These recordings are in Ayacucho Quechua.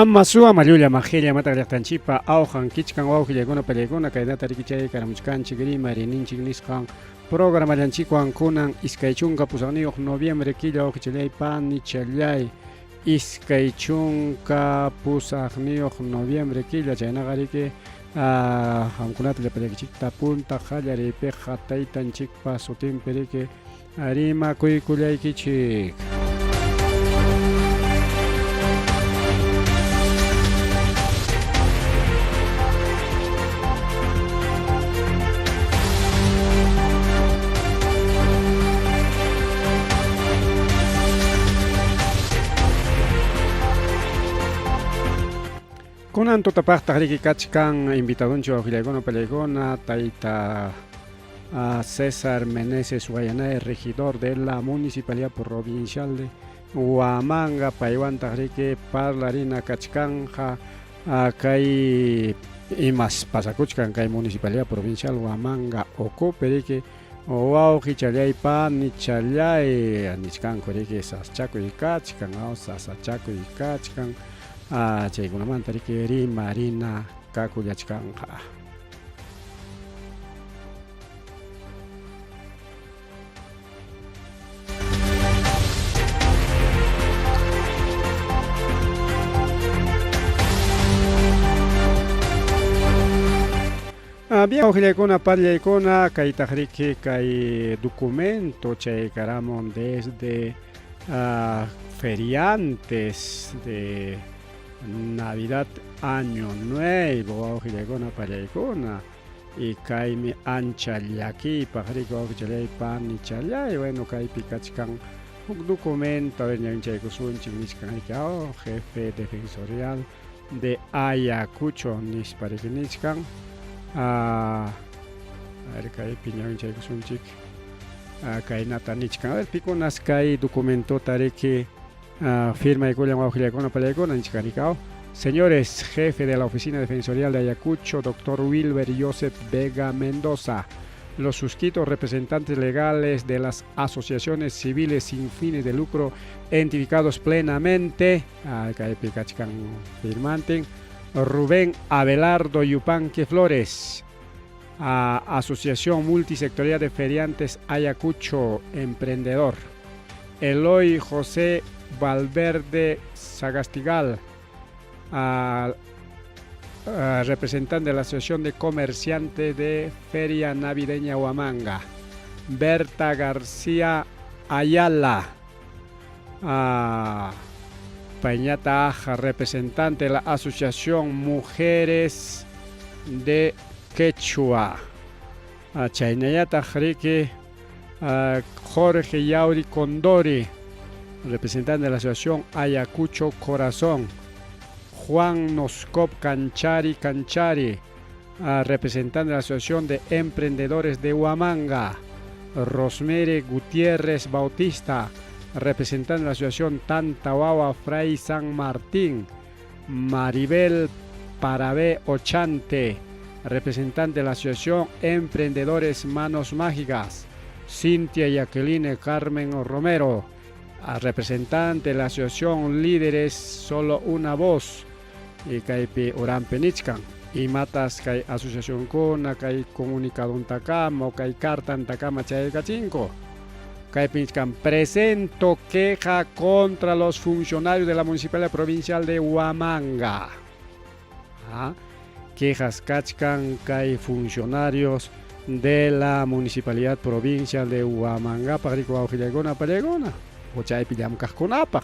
Ama suwa mallulla majilla mataq llaqtanchikpa awqan kichkan wawqillaykuna pallaykuna kaynata riki chay karamuchkanchik rimarininchik nisqan programallanchikwan kunan 28 noviembre killa wawqichallay panichallay 28 noviembre killa chaynaqa riki qamkunata llapallaykichikta punta qallariypiqa taytanchikpa sutinpi riki rimakuykullaykichik. Kunan tutapaqtaq riki kachkan invitadunchik wawqillaykuna pallaykuna tayta César Meneses Guayanay, regidor de la Municipalidad Provincial de Huamanga, paywantaq riki parlarina kachkanja kay imas pasakuchkan kay Municipalidad Provincial Huamanga ukupi riki wawqichallay panichallay nichkanku riki sasachakuy kachkan sasachakuy kachkan chaykunamanta riki rimarina kakullachkanqa. Bien, wawqillaykuna pallaykuna kaytaq riki kay documento chaykaramun desde feriantes de Navidad Año Nuevo wawqillaykuna pallaykuna y kaymi ancha llakiypaq riki wawqichallay panichallay bueno kaypi kachkan huk documento a ver ñawinchaykusunchik nichkan riki jefe defensorial de Ayacucho nispa riki nichkan a ver kaypi ñawinchaykusunchik kaynata nichkan a ver pikunas kay documentota riki firmaykullan wawqillaykuna pallaykuna nichkan riki Señores, jefe de la Oficina Defensorial de Ayacucho, doctor Wilber Joseph Vega Mendoza, los suscritos representantes legales de las asociaciones civiles sin fines de lucro identificados plenamente, firmanten, Rubén Abelardo Yupanque Flores, Asociación Multisectorial de Feriantes Ayacucho, Emprendedor, Eloy José Valverde Sagastigal, representante de la Asociación de Comerciantes de Feria Navideña Huamanga, Berta García Ayala, Pañata Aja, representante de la Asociación Mujeres de Quechua, Chaynayata riki, Jorge Yauri Condori, representante de la Asociación Ayacucho Corazón, Juan Noscop Canchari Canchari, representante de la Asociación de Emprendedores de Huamanga, Rosmere Gutiérrez Bautista, representante de la Asociación Tantahuahua Fray San Martín, Maribel Parabé Ochante, representante de la Asociación Emprendedores Manos Mágicas, Cintia Jacqueline Carmen Romero, representante de la Asociación Líderes Solo Una Voz, y kaypi uranpi nichkan imatas kay asociacionkuna kay comunicadontakama o kay cartantakama chaykachinko. Kaypi nichkan presento queja contra los funcionarios de la Municipalidad Provincial de Huamanga. Quejas kachkan kay funcionarios de la Municipalidad Provincial de Huamangapaq riki wawqillaykuna pallaykuna o chaypi llamkaqkunapaq.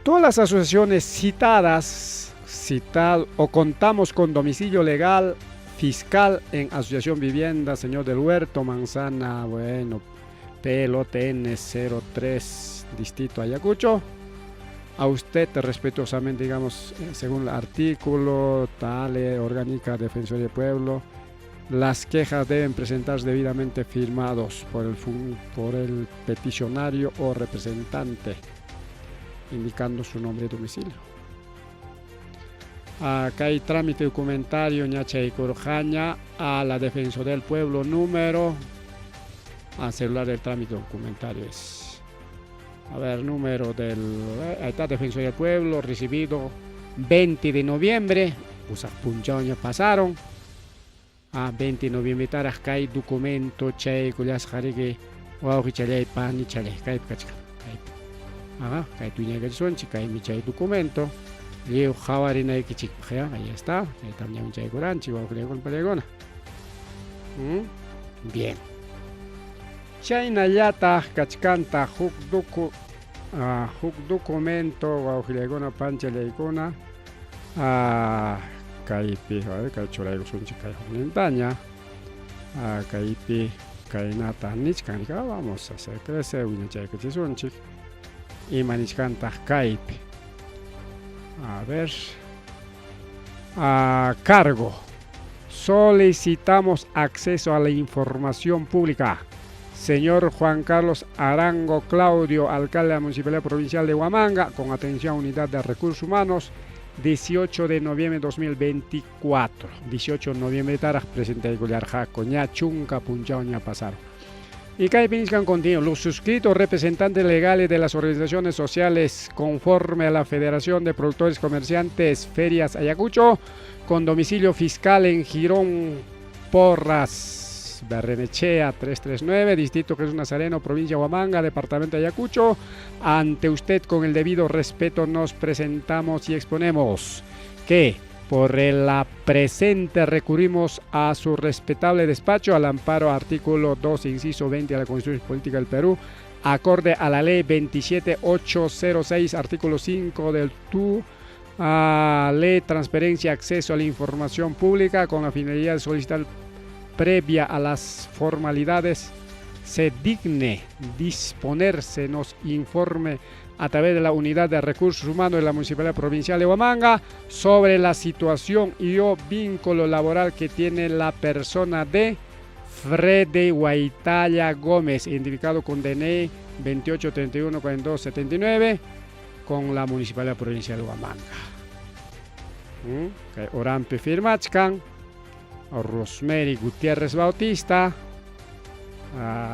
Todas las asociaciones citadas, citado o contamos con domicilio legal fiscal en Asociación Vivienda, Señor del Huerto, Manzana, bueno, PLOTN 03, Distrito Ayacucho. A usted respetuosamente, digamos, según el artículo, tal, orgánica Defensoría del Pueblo, las quejas deben presentarse debidamente firmados por el peticionario o representante, indicando su nombre y domicilio. Acá hay trámite documentario ñachaykurqaña a la Defensoría del Pueblo número a celular del trámite documentario es. A ver, número del ahí está, Defensoría del Pueblo, recibido 20 de noviembre, pusaq punchawña pasaron. 20 de noviembre taraq kay documento chaykullasqa riki wawqichallay panichallay kaypi kachkan, kaypi. Ajá, kaypi wiñaykachisunchik, kaymi chay documento. Lliw qhawarinaykichikpaq ya, ahí está. Chaytam ñawinchaykuranchik wawqillaykuna pallaykuna. Bien. Chaynallataq kachkantaq huk documento wawqillaykuna panchallaykuna kaypi, kay churaykusunchik kay huknintaña. Kaypi kaynata nichkan, vamos a hacer crecer wiñachaykachisunchik. Ima nichkantaq kaypi. A ver. Cargo. Solicitamos acceso a la información pública. Señor Juan Carlos Arango Claudio, alcalde de la Municipalidad Provincial de Huamanga, con atención a Unidad de Recursos Humanos, 18 de noviembre de 2024. 18 de noviembre taraq presentaykullarqaku ña chunka punchawña pasaron. Y kaypi nichkan continuo, los suscritos representantes legales de las organizaciones sociales conforme a la Federación de Productores Comerciantes Ferias Ayacucho, con domicilio fiscal en Jirón Porras, Barrenechea 339, Distrito Jesús Nazareno, provincia de Huamanga, departamento de Ayacucho. Ante usted, con el debido respeto, nos presentamos y exponemos que por la presente recurrimos a su respetable despacho al amparo artículo 2, inciso 20 de la Constitución Política del Perú, acorde a la Ley 27806, artículo 5 del TU, a Ley Transparencia y Acceso a la Información Pública, con la finalidad de solicitar previa a las formalidades se digne disponerse nos informe a través de la Unidad de Recursos Humanos de la Municipalidad Provincial de Huamanga sobre la situación y o vínculo laboral que tiene la persona de Freddy Guaitaya Gómez, identificado con DNI 28 31 42 79, con la Municipalidad Provincial de Huamanga. Kay uranpi firmachkan Rosemary Gutiérrez Bautista,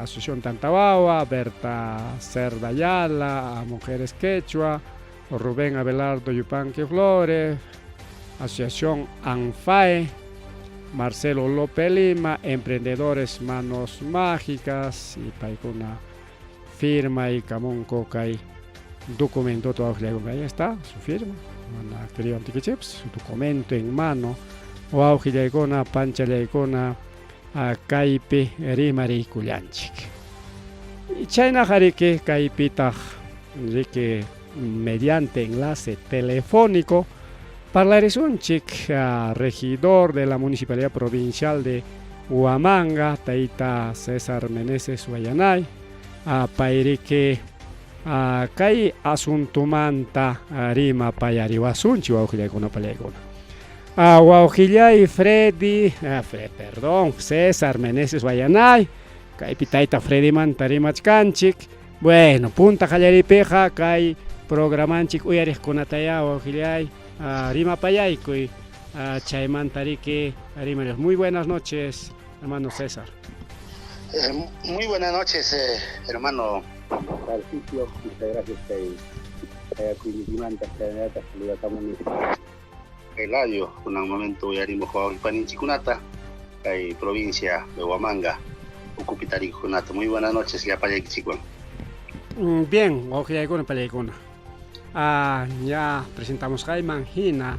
Asociación Tantawawa, Berta Cerdayala, Mujeres Quechua, Rubén Abelardo Yupanqui Flores, Asociación ANFAE, Marcelo López Lima, Emprendedores Manos Mágicas, y paykuna firma y kamunku kay documento todo, ahí está su firma, su documento en mano, wawqillaykuna panchallaykuna kaypi rimariykullanchik. Chaynaqa riki kaypitaq riki mediante enlace telefónico parlarisunchik regidor de la Municipalidad Provincial de Huamanga, tayta César Meneses Guayanay, payriki kay asuntumanta rimapayariwasunchik wawqillaykuna pallaykuna. Wawqillay Freddy, perdón, César Meneses Guayanay, kaypi tayta Freddymanta rimachkanchik. Bueno, punta qallaripiqa kay programanchik uyariqkunataya wawqillay rimapayaykuy, chaymanta riki rimariq. Muy buenas noches, hermano César. Muy buenas noches, hermano Tarcisio. Muchas gracias kay kuynikimanta chaynallataq saludakamuni Eladio, kunan momento uyarimuq wawqipaninchikkunata kay provincia de Huamanga ukhupi tarikuqkunata. Muy buenas noches llapallaykichikwan. Bien, wawqillaykuna pallaykuna. Ya presentamos kayman hina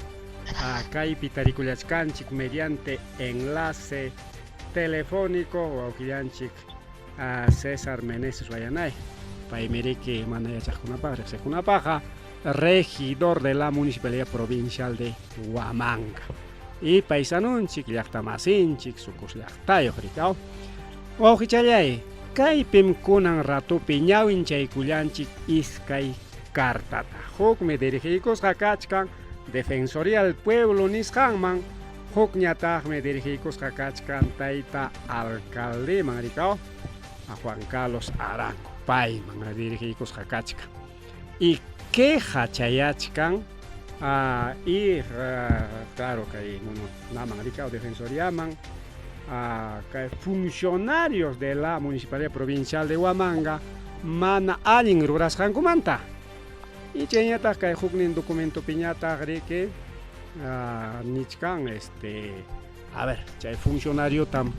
kaypi tarikullachkanchik mediante enlace telefónico wawqillanchik César Meneses Guayanay. Paymi riki mana yachaqkunapaq riqsiqkunapaqqa regidor de la Municipalidad Provincial de Huamanga. Y paisanunchik llaqtamasinchik Sucus llaqtayuq rikaw. Wawqichallay, kaypim kunan ratupi ñawinchaykullanchik iskay cartata. Hukmi dirigiykusqa kachkan Defensoría del Pueblo nisqanman, hukñataqmi dirigiykusqa kachkan tayta alcaldeman rikaw, a Juan Carlos Arango, payman dirigiykusqa kachkan. Y queja chayachkan y claro kay naman rikaw defensoriaman kay funcionarios de la Municipalidad Provincial de Huamanga. mana allin rurasqankumanta. Y chayñataq kay huknin documentopiñataq riki nichkan este a ver chay funcionariotam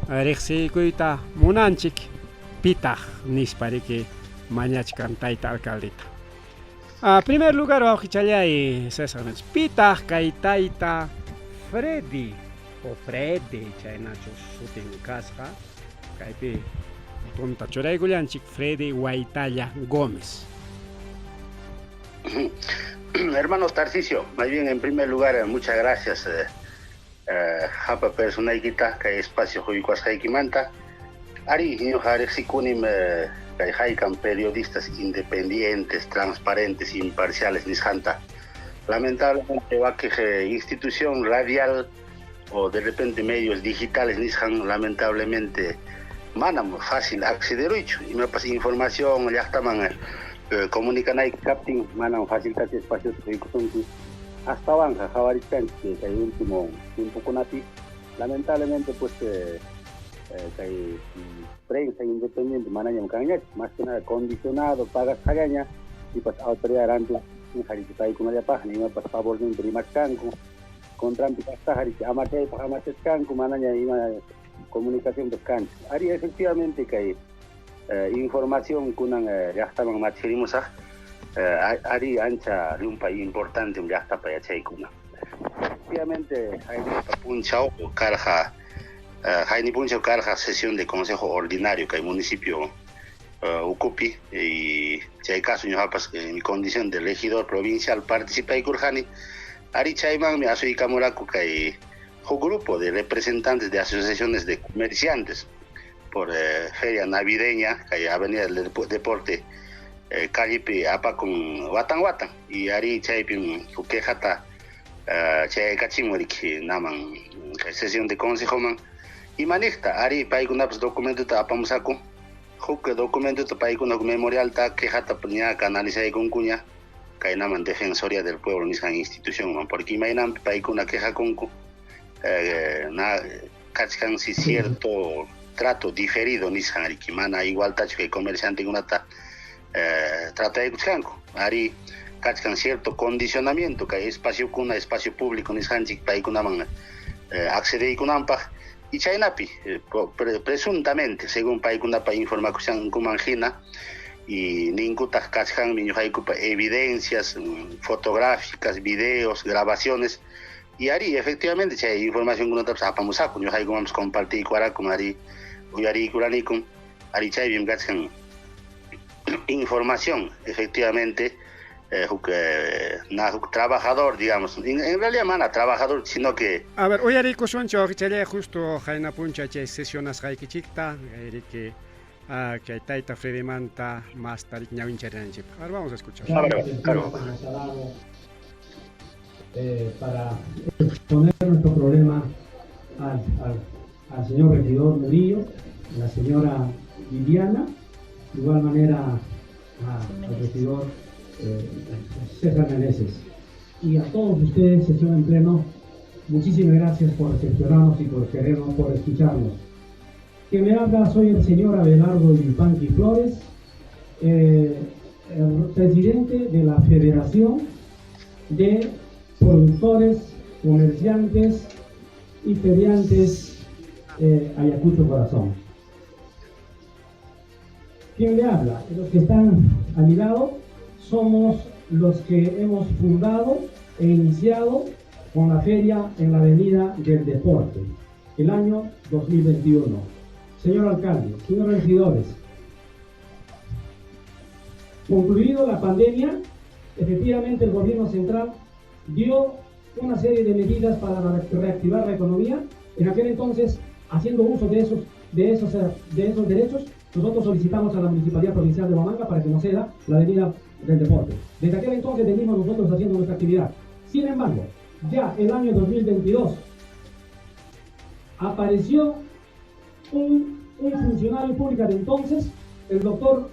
riqsiykuyta munanchik pitaq nispa riki mañachkan tayta alcaldeta. Primer lugar wawqichallay César, pitaq kay tayta Freddy o Freddy chaynachu sutin kasqa kaypi fotonta churaykullanchik Freddy Huaytalla Gómez. Hermano Tarcisio, más bien en primer lugar muchas gracias hapa personaykita kay espacio huykuasqaykimanta. Ari ñuqa riqsikunim kay haykan periodistas independientes, transparentes, imparciales nisqanta. Lamentablemente wakiq institución radial o de repente medios digitales nisqan lamentablemente manam fácil accederuychu imapas información llaqtaman comunicanayki kaptin manam faciltachu espaciota huykusunki. Astawanqa qhawarichkanchik kay último tiempokunapi lamentablemente pues kay prensa independiente manañam kanñachu, más que nada condicionado pagasqallaña pipas autoridad ranti hariki paykunallapaqña imapas favorninpi rimachkanku contranpi kaqta hariki amachaypaq amachachkanku manaña ima comunicación pues kanchu. Ari efectivamente kay información kunan llaqtaman machirimusaq ari ancha llumpay importante llaqtapa yachaykuna. Efectivamente haynipa punchaw karqa hayni punchaw karqa sesión de consejo ordinario kay municipio ukupi y chay caso ñuqapas en mi condición de regidor provincial participaykurqani. Ari chaymanmi asuykamuraku kay huk grupo de representantes de asociaciones de comerciantes por feria navideña kay avenida del deporte callepi apakun watan watan y ari chaypim huk quejata chaykachimun riki naman kay sesión de consejoman imaniyta ari paykunapas documentota apamusaku huk documentota paykuna huk memorialta quejata ña canalizaykunkuña kay naman Defensoría del Pueblo nisqan institucionman porque imaynanpi paykuna quejakunku na kachkansi cierto trato diferido nisqan riki mana igualtachu kay comerciantekunata trataykuchkanku ari kachkan cierto condicionamiento kay espaciokuna espacio público nisqanchik paykunaman accedeykunanpaq y chaynapi presuntamente según paykunapa informakusqankuman hina y ninkutaq kachkanmi ñuqaykupa evidencias fotográficas, videos, grabaciones y ari efectivamente chay informacionkunatapas apamusaku ñuqaykumanpas compartiykuarakum ari uyariykuranikum ari chaypim kachkan información efectivamente huk na huk trabajador digamos en realidad mana trabajador sino que A ver, uyariykusunchik wawqichallay justo qayna puncha chay sesionasqaykichikta riki kay tayta Fredimanta masta ñawincharinanchikpaq. A ver, vamos a escuchar. A ver, claro. Para exponer nuestro problema al señor regidor Murillo, a la señora Viviana, de igual manera al regidor César Meneses. Y a todos ustedes, sesión en pleno, muchísimas gracias por recepcionarnos y por querernos, por escucharnos. Quien me habla soy el señor Abelardo Yupanqui Flores, el presidente de la Federación de Productores, Comerciantes y Feriantes Ayacucho Corazón. Quien le habla, los que están a mi lado, somos los que hemos fundado e iniciado con la feria en la Avenida del Deporte, el año 2021. Señor alcalde, señores regidores, concluido la pandemia, efectivamente el gobierno central dio una serie de medidas para reactivar la economía. En aquel entonces, haciendo uso de esos derechos, nosotros solicitamos a la Municipalidad Provincial de Huamanga para que nos ceda la Avenida del Deporte. Desde aquel entonces venimos nosotros haciendo nuestra actividad. Sin embargo, ya el año 2022 apareció un funcionario público de entonces, el doctor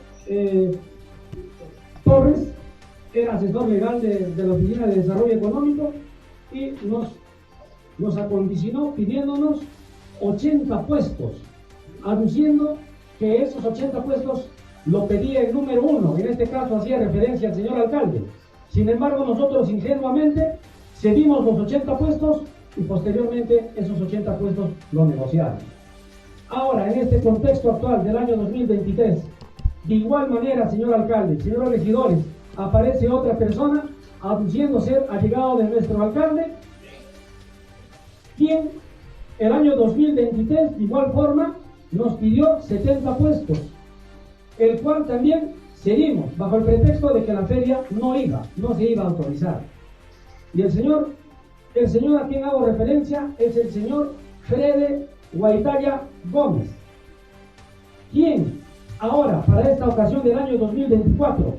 Torres, era asesor legal de la Oficina de Desarrollo Económico, y nos acondicionó pidiéndonos 80 puestos, aduciendo que esos 80 puestos Lo pedía el número 1, en este caso hacía referencia al señor alcalde. Sin embargo, nosotros ingenuamente cedimos los 80 puestos y posteriormente esos 80 puestos lo negociaron. Ahora, en este contexto actual del año 2023, de igual manera, señor alcalde, señores regidores, aparece otra persona aduciendo ser allegado de nuestro alcalde, quien el año 2023, de igual forma, nos pidió 70 puestos, el cual también cedimos bajo el pretexto de que la feria no se iba a autorizar. Y el señor a quien hago referencia es el señor Frede Guaitaya Gómez, quien ahora, para esta ocasión del año 2024,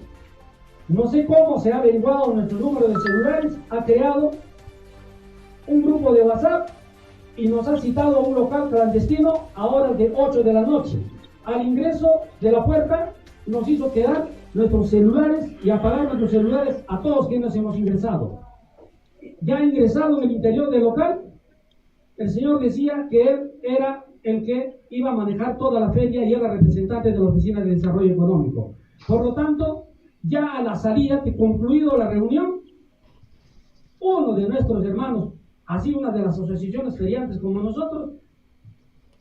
no sé cómo se ha averiguado nuestro número de celulares, ha creado un grupo de WhatsApp y nos ha citado a un local clandestino a horas de 8 de la noche. Al ingreso de la puerta nos hizo quedar nuestros celulares y apagar nuestros celulares a todos quienes hemos ingresado. Ya ingresado en el interior del local, el señor decía que él era el que iba a manejar toda la feria y era representante de la Oficina de Desarrollo Económico. Por lo tanto, ya a la salida, que concluido la reunión, uno de nuestros hermanos, así una de las asociaciones feriantes como nosotros,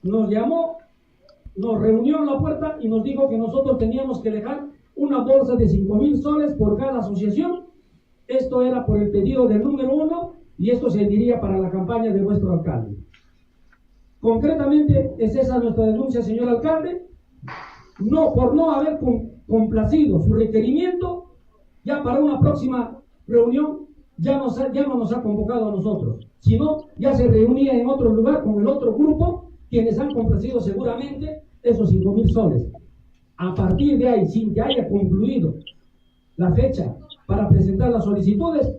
nos llamó, nos reunió en la puerta y nos dijo que nosotros teníamos que dejar una bolsa de 5.000 soles por cada asociación. Esto era por el pedido del número 1 y esto serviría para la campaña de nuestro alcalde. Concretamente, es esa nuestra denuncia, señor alcalde. No, por no haber complacido su requerimiento, ya para una próxima reunión ya no nos ha convocado a nosotros, sino ya se reunía en otro lugar con el otro grupo, quienes han complacido seguramente esos 5.000 soles. A partir de ahí, sin que haya concluido la fecha para presentar las solicitudes,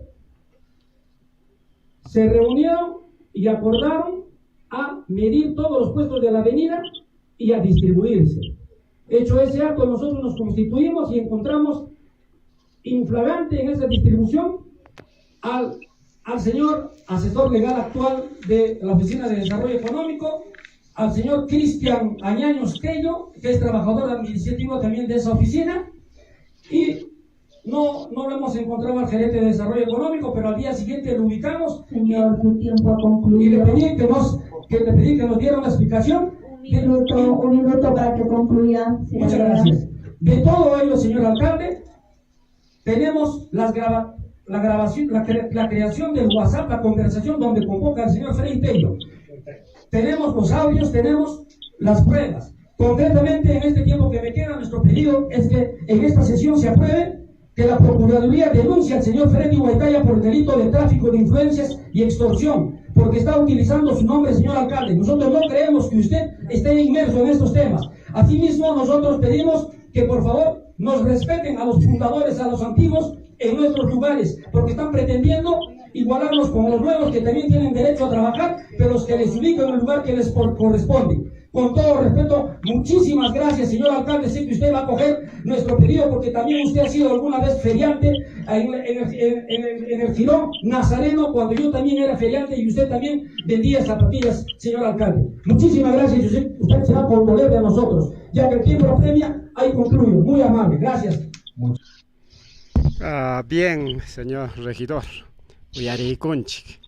se reunieron y acordaron a medir todos los puestos de la avenida y a distribuirse. Hecho ese acto, nosotros nos constituimos y encontramos inflagante en esa distribución al señor asesor legal actual de la Oficina de Desarrollo Económico, al señor Cristian Añaños Tello, que es trabajador administrativo también de esa oficina, y no lo hemos encontrado al gerente de Desarrollo Económico, pero al día siguiente lo ubicamos. Señor, su tiempo ha concluido. Y le pedí que nos diera una explicación. Un minuto para que concluya. Muchas gracias. De todo ello, señor alcalde, tenemos la grabación, la creación del WhatsApp, la conversación donde convoca al señor Freddy Tello. Tenemos los audios, tenemos las pruebas. Concretamente, en este tiempo que me queda, nuestro pedido es que en esta sesión se apruebe que la Procuraduría denuncie al señor Freddy Guaitaya por delito de tráfico de influencias y extorsión, porque está utilizando su nombre, señor alcalde. Nosotros no creemos que usted esté inmerso en estos temas. Asimismo, nosotros pedimos que por favor nos respeten a los fundadores, a los antiguos en nuestros lugares, porque están pretendiendo igualarnos con los nuevos que también tienen derecho a trabajar, pero los que les ubican en el lugar que les corresponde. Con todo respeto, muchísimas gracias, señor alcalde. Sé que usted va a coger nuestro pedido porque también usted ha sido alguna vez feriante en el Jirón Nazareno, cuando yo también era feriante y usted también vendía zapatillas, señor alcalde. Muchísimas gracias, usted se va a condoler de nosotros. Ya que el tiempo apremia, ahí concluyo. Muy amable, gracias. Bien, señor regidor. Uyarikunchik.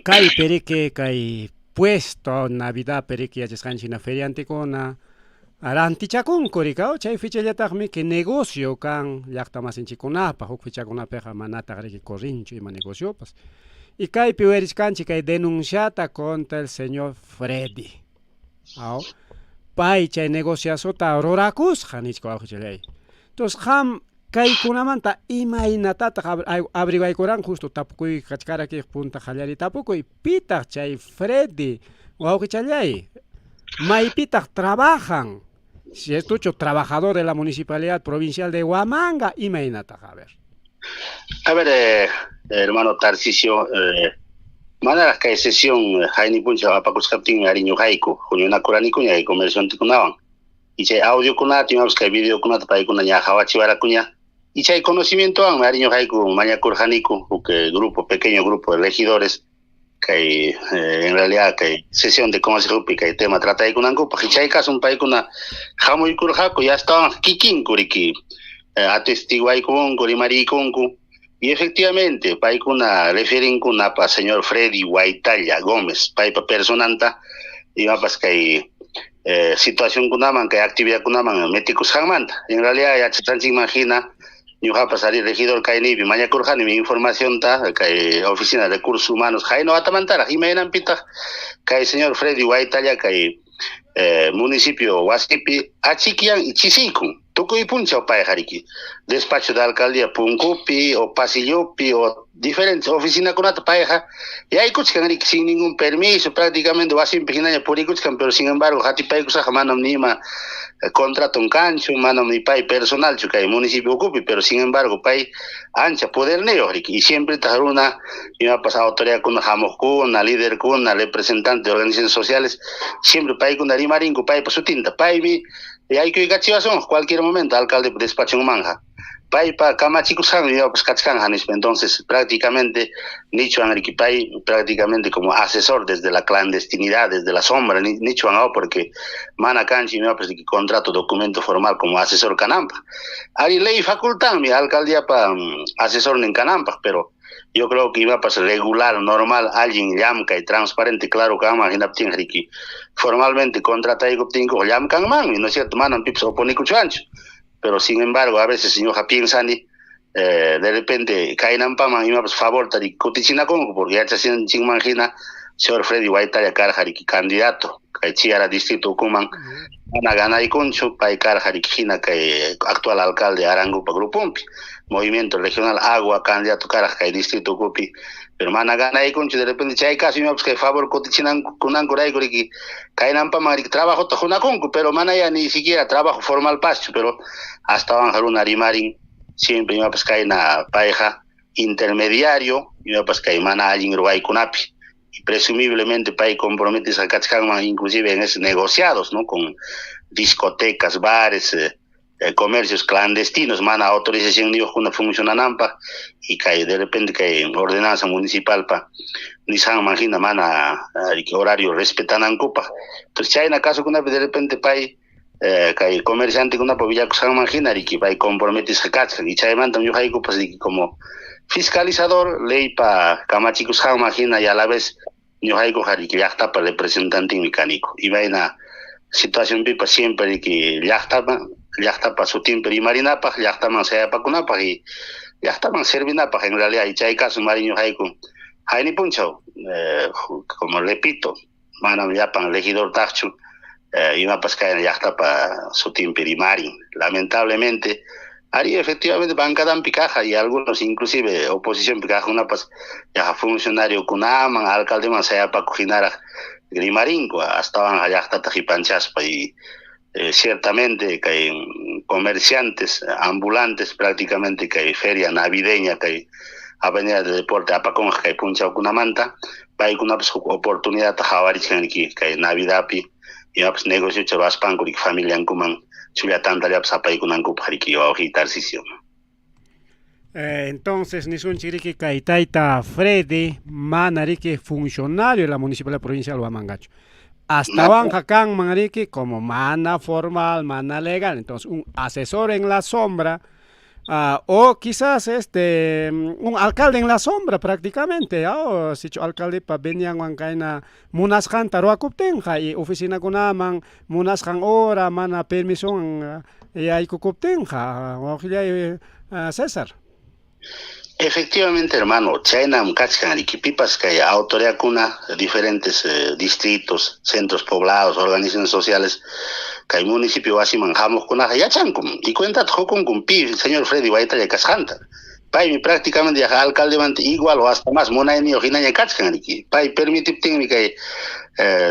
Kay perique, kay puesto Navidad perique yachasqanchik feriantikuna rantichakunku rikaw chay fichallataqmi que negocio kan llaqta masinchikkunapaq huk fichakunapiqa manataq riki corrinchu ima negociopas. Y kaypi uyarishkanchik kay denunciata contra el señor Freddy. Aw, pay chay negociazota rurakusqa nichka wawqichalay. Entonces qam kaykunamanta imaynatataq averiguaykuran justo tapukuy kachkaraki punta qallari tapukuy pitaq chay Freddy wawqichallay maypitaq trabajan si estucho trabajador de la Municipalidad Provincial de Huamanga imaynataq a ver. A ver, hermano Tarcisio, manaraq kay sesión hayni punchaw apakusqaptinmi ari ñuqayku huñunakuranikuña kay comerciantekunawan y chay audiokunata imapas kay videokunata paykuna ña hawachiwarakuña. Y chay conocimientowanmi ari ñuqayku mañakurqaniku huk grupo, pequeño grupo de regidores Kay en realidad kay sesión de consejopi kay tema trataykunankupaq. Chay caso paykuna hamuykurqaku y astawan kikinku riki atestiguaykunku, rimariykunku. Y efectivamente paykuna referinkunapa señor Freddy Huaytalla Gómez, paypa personanta imapas kay situacionkunaman, kay actividadkunaman metikusqanmanta. En realidad yachasqanchikman hina ñuqapas ari regidor kayniypi mañakurqani mi informacionta kay oficina de recursos humanos hayna watamantaraq imaynanpitaq kay señor Freddy Huaytalla kay municipio wasipi achikyan y chisiykun tukuy punchaw payqa riki despacho de alcaldía punkupi o pasillopi o diferentes oficinakunata payqa yaykuchkan riki sin ningún permiso, prácticamente wasinpi hinaña purikuchkan, pero sin embargo hatipaykusaqqa manam ni ima contrato kanchu, manam ni pay personalchu kay municipio ukupi, pero sin embargo pay ancha poderniyuq riki y siempre taq runa imapas autoridadkuna hamuqkuna, liderkuna, representante de organizaciones sociales, siempre paykuna rimarinku paypa sutinta, paymi yaykuykachiwasun cualquier momento alcalde despachunmanja. Paypa kamachikusqanmi imapas kachkanja nispa. Entonces prácticamente nichwan riki pay prácticamente como asesor desde la clandestinidad, desde la sombra, nichwan porque mana kanchu imapas riki contrato, documento formal como asesor kananpaq. Ari ley facultanmi alcaldíapa asesornin kananpaq, pero yo creo que imapas regular, normal, allin llamkay, transparente, claro kanman hinaptin riki formalmente contrataykuptinku llamkanmanmi, ¿no es cierto? Manam pipas oponikuchwanchu. Pero sin embargo, a veces ñuqa piensani, de repente kaynampaman imapas favorta riki kutichinakunku, porque yachasqanchikman hina señor Freddy Huaytalla karqa riki candidato kay Chiara distrito ukuman, mana ganaykunchu, pay karqa riki hina kay actual alcalde Arangupa gruponpi, Movimiento Regional Agua candidato karqa kay distrito ukupi, pero mana ganaykunchu, de repente chay caso imapas kay favor kutichinankurayku riki kaynampaman riki trabajota hunakunku, pero mana ya ni siquiera trabajo formal paschu, pero astawan runa rimarin siempre imapas kayna payqa intermediario, imapas kay mana allin ruwaykunapi, y presumiblemente pay comprometisqa kachkanman inclusive en esos negociados, ¿no? Con discotecas, bares, comercios clandestinos, mana autorización niyuqkuna funcionananpaq, y kay de repente kay ordenanza municipal pa nisqanman hina mana horario respetanankupaq. Entonces chayna kasukunapi de repente pay kay comerciantekunapa willakusqanman hina riki pay comprometisqa kachkan, y chaymantam ñuqaykupas riki como fiscalizador leypa kamachikusqanman hina y a la vez ñuqaykuqa riki llaqtapa representantinmi kaniku. Imayna situacionpipas siempre riki llaqtapa sutinpi rimarinapaq, llaqtaman sayapakunapaq y llaqtaman servinapaq en realidad. Y chay caso mari ñuqayku hayni punchaw, como repito, manam llapan regidor taqchu, imapas kayna llaqtapa sutinpi rimarin. Lamentablemente, ari efectivamente bancadanpi kaja y algunos inclusive oposicionpi kajkunapas yaqa funcionariokunaman, alcaldeman sayapakuq hinaraq rimarinku, astawan llaqtata qipanchaspa y ciertamente kay comerciantes ambulantes prácticamente kay feria navideña kay avenida de deporte apakunqa kay punchawkunamanta paykunapas huk oportunidadta qhawarichkan riki kay navidapi imapas negociocha ruwaspanku riki familiankuman chulla tantallapas apaykunankupaq riki wawqi Tarcisio. Entonces nisunchik riki kay tayta Freddy mana riki funcionario de la municipalidad provincial Huamangacho. Astawanqa kanman riki como mana formal, mana legal, entonces un asesor en la sombra, o quizás un alcalde en la sombra prácticamente, o sichu alcaldepa venianwan kayna munasqanta ruwakuptinqa y oficinakunaman munasqan hora mana permisowan yaykukuptinqa, wawqillay César. Efectivamente, hermano, chaynam kachkan riki pipas kay autoridadkuna diferentes distritos, centros poblados, organizaciones sociales, kay municipio wasiman hamuqkunaqa yachankum y cuentata qukunkum pi señor Freddy Huaytalla kasqanta. Paymi prácticamente yaqa alcaldemanta igual o hasta más munayniyuq hinaña kachkan riki. Pay permitiptinmi kay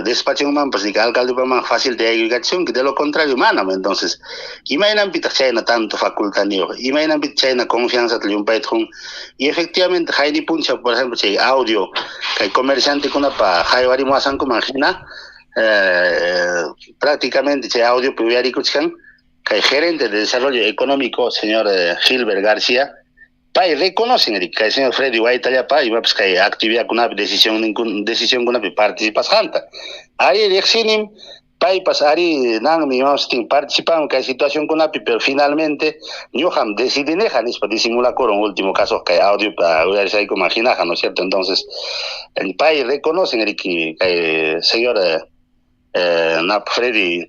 despachunmanpas riki alcaldepaman fácil de yaykuykachunki, de lo contrario manam. Entonces, imaynanpitaq chayna tanto facultadniyuq, imaynanpitaq chayna confianzata llumpayta qun. Y efectivamente hayni punchaw, por ejemplo, chay audio kay comerciantekunapa haywarimuwasankuman hina, prácticamente chay audiopi uyarikuchkan kay gerente de desarrollo económico, señor Gilbert García, Pay reconocen kay señor Freddy Waytallapa imapas kay actividadkunapi decisionkunapi participasqanta. Ari riqsinim paypas ari nanmi imapas participan kay situacionkunapi, pero finalmente ñuqam decidineja nispa disimulakuron último caso kay audio uyarisaykuman hinaqa, ¿no es cierto? Entonces pay reconocen riki kay señor Nap Freddy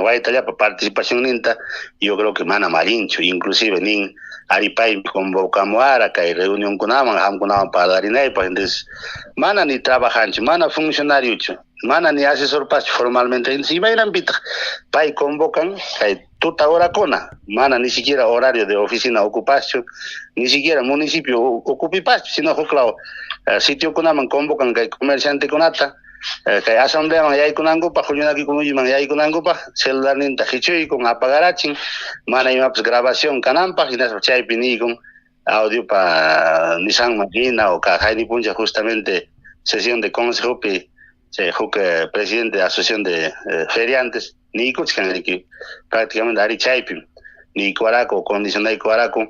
Waytallapa participacionninta, yo creo que manam allinchu, inclusive nin ari pay convocamuara kay reunionkunaman qamkunawan parlarinaypaq, entonces mana ni trabajanchu, mana funcionariochu, mana ni asesorpaschu formalmente, entonces imaynanpitaq pay convocan kay tuta horakuna, mana ni siquiera horario de oficina ocupaschu, ni siquiera municipio ocupipaschu, sino huklaw sitiokunaman convocan kay comerciantekunata, kay asambleaman yaykunankupaq, huñunakuykunaman yaykunankupaq, celularninta qichuykun, apagarachin, mana imapas grabación kananpaq, hinaspa chaypi niykun audiopa nisqanman hina o qayni puncha justamente sesión de consejopi chay huk presidente de asociación de feriantes niykuchkan riki prácticamente ari chaypim niykuwaraku condicionaykuwaraku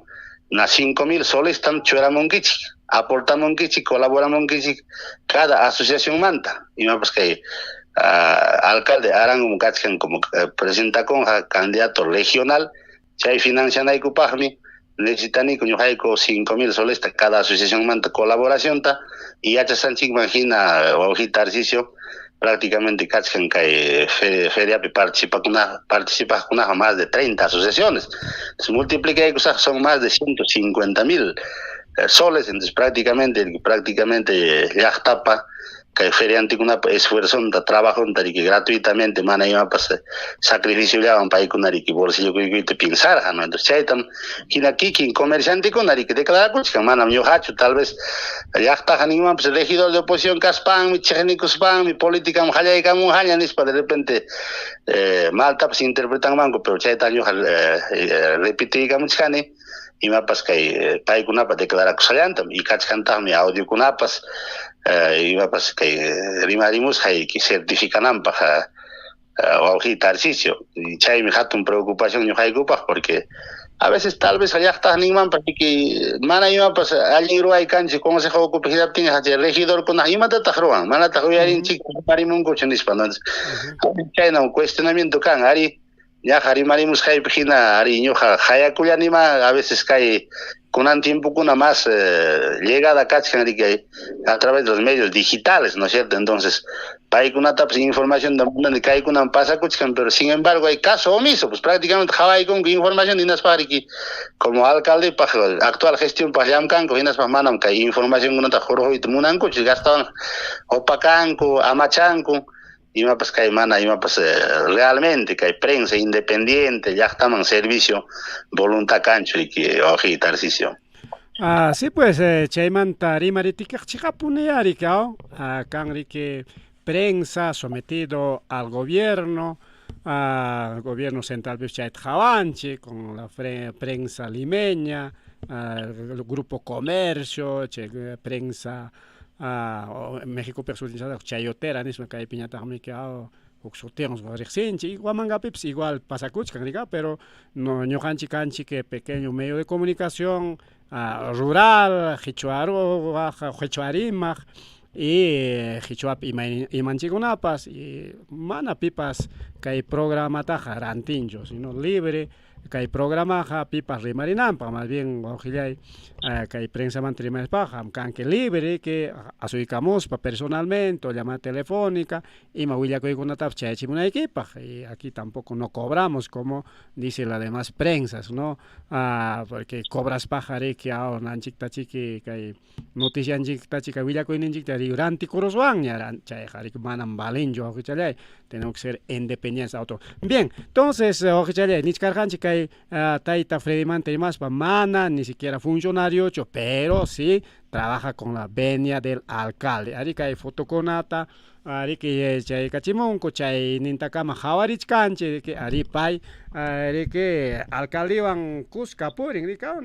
na 5000 solestam churamunkichik, aportamunkichik, colaboramunkichik cada asociación manta, imapas kay alcalde Arango kachkan como presentakunqa candidato regional, chay financianaykupaqmi necesitaniku ñuqayku 5000 solesta cada asociación manta colaboracionta, y yachasqanchikman hina wawqi Tarcisio prácticamente kachkan kay feriapi participaqkunaqa más de 30 asociaciones, entonces multiplicaykusaq son más de 150,000 soles, entonces prácticamente llaqtapa kay feriantikunapa esfuerzonta, trabajonta riki gratuitamente mana imapas sacrificiollawan paykuna riki bolsillo kuykuyta pensarqa, ¿no? Entonces chaytam hina kikin comerciantekuna riki declarakuchkan, manam ñuqachu, tal vez llaqtaqa ninmanpas regidor de oposición kaspanmi, chiqnikuspanmi, políticam qallaykamunqaña nispa de repente maltapas interpretanmanku, pero chayta ñuqa repitiykamuchkani imapas kay paykunapa declarakusqallantam y kachkantaqmi audiokunapas imapas kay rimarimusqay certificananpaq wawqi Tarcisio, chaymi hatun preocupación ñuqaykupaq porque a veces tal vez llaqtaq ninmanpas riki mana imapas allin ruway kanchik consejo ukupi hinaptinqa chay regidorkuna imatataq ruwan, manataq uyarinchik rimarimunkuchu nispa, entonces chayna cuestionamiento kan ari ñaqa rimarimusqaypi hina ari ñuqa hayakullanima a veces kay kunan tiempokuna más llegada kachkan riki a través de los medios digitales, ¿no es cierto? Entonces paykunatapas información de kaykunan pasakuchkan, pero sin embargo hay caso omiso, pues prácticamente qhawaykunku información hinaspa riki como alcalde paq actual gestión paq llamkanku hinaspa manam kay informacionkunata hurquyta munankuchu, gastawan opakanku, amachanku, imapas kay mana imapas realmente kay prensa independiente llaqtaman servicio voluntad kanchu riki wawqi Tarcisio. Ah, sí pues chaymanta rimaritikaq chiqapuni riki kan riki prensa sometido al gobierno, al gobierno central chayta qhawanchik con la prensa limeña, el grupo Comercio, chay prensa México chayotera nispa kaypiñataqmi huk sutiwan riqsinchik, Huamangapipas igual pasakuchkan rika, pero no ñuqanchik kanchik pequeño medio de comunicación rural, qichwaruwaq, qichwarimaq y qichwapi imanchikkunapas y mana pipas kay programataqa rantinchu, sino libre kay programaqa pipas rimarinanpaq, más bien wawqillay kay prensamanta rimarispaqa kanki libre que asuykamuspa personalmente o llamada telefónica ima willakuykunatapas chayachimunaykipaq, y aquí tampoco no cobramos como dice la demás prensas, ¿no? Porque cobraspaqa riki nanchiktachiki kay noticianchiktachika willakuyninchikta rantikuruswanña, chayqa riki manam valinchu wawqichallay, tenemos que ser independientes auto. Bien, entonces wawqichallay nichkarqanchik kay tayta Fredimanta rimaspa mana ni siquiera funcionariochu, pero sí trabaja con la venia del alcalde. Ari kay fotokunata ariki chaykachimunku chay nintakama qhawarichkanchik riki ari pay riki alcaldewan kuska purin rika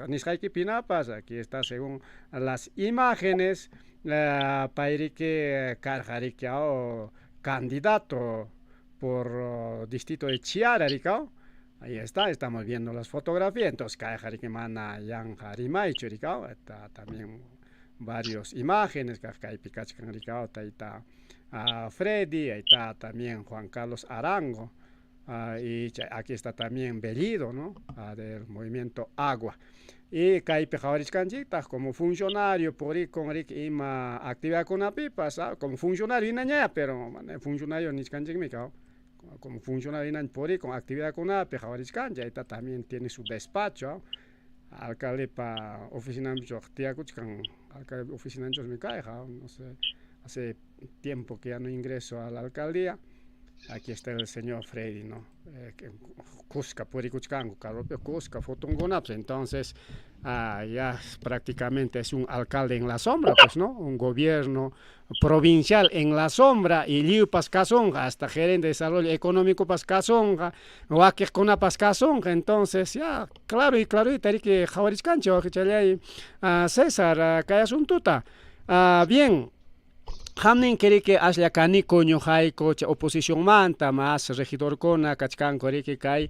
nisqaykipi hinapas aquí está según las imágenes pay riki karqa riki candidato por distrito de Chiara rika. Ahí está, estamos viendo las fotografías. Entonces, kayqa riki mana yanqa rimaychu rikaw, está también varios imágenes kaypi kachkan rikaw tayta Freddy, ahí está también Juan Carlos Arango, y aquí está también Bellido, ¿no? Del movimiento Agua. Y kaypi qhawarichkanchiktaq como funcionario purikun riki ima actividadkunapipas, como funcionario hinaña, pero funcionario nichkanchikmi kaw, como funcionario hinaña purikun actividadkunapi qhawarichkanchik, ahí está también tiene su despacho, alcaldepa oficinanpichu tiyakuchkan, alcalde oficinanchusmi kayqa, no sé, hace tiempo que ya no ingreso a la alcaldía. Aquí está el señor Freddy, ¿no? Kuska purikuchkanku, carropi kuska fotonkunapas. Entonces, ya prácticamente es un alcalde en la sombra, pues, ¿no? Un gobierno provincial en la sombra, y lliwpas kasunqa, hasta gerente de desarrollo económico pas kasunqa, wakiqkunapas kasunqa. Entonces, ya, claro y claro, y riki qhawarichkanchik wawqichalay César, kay asuntuta. Bien, qamnin riki aslla kaniku ñuqayku chay oposicionmanta mas regidorkuna kachkanku riki kay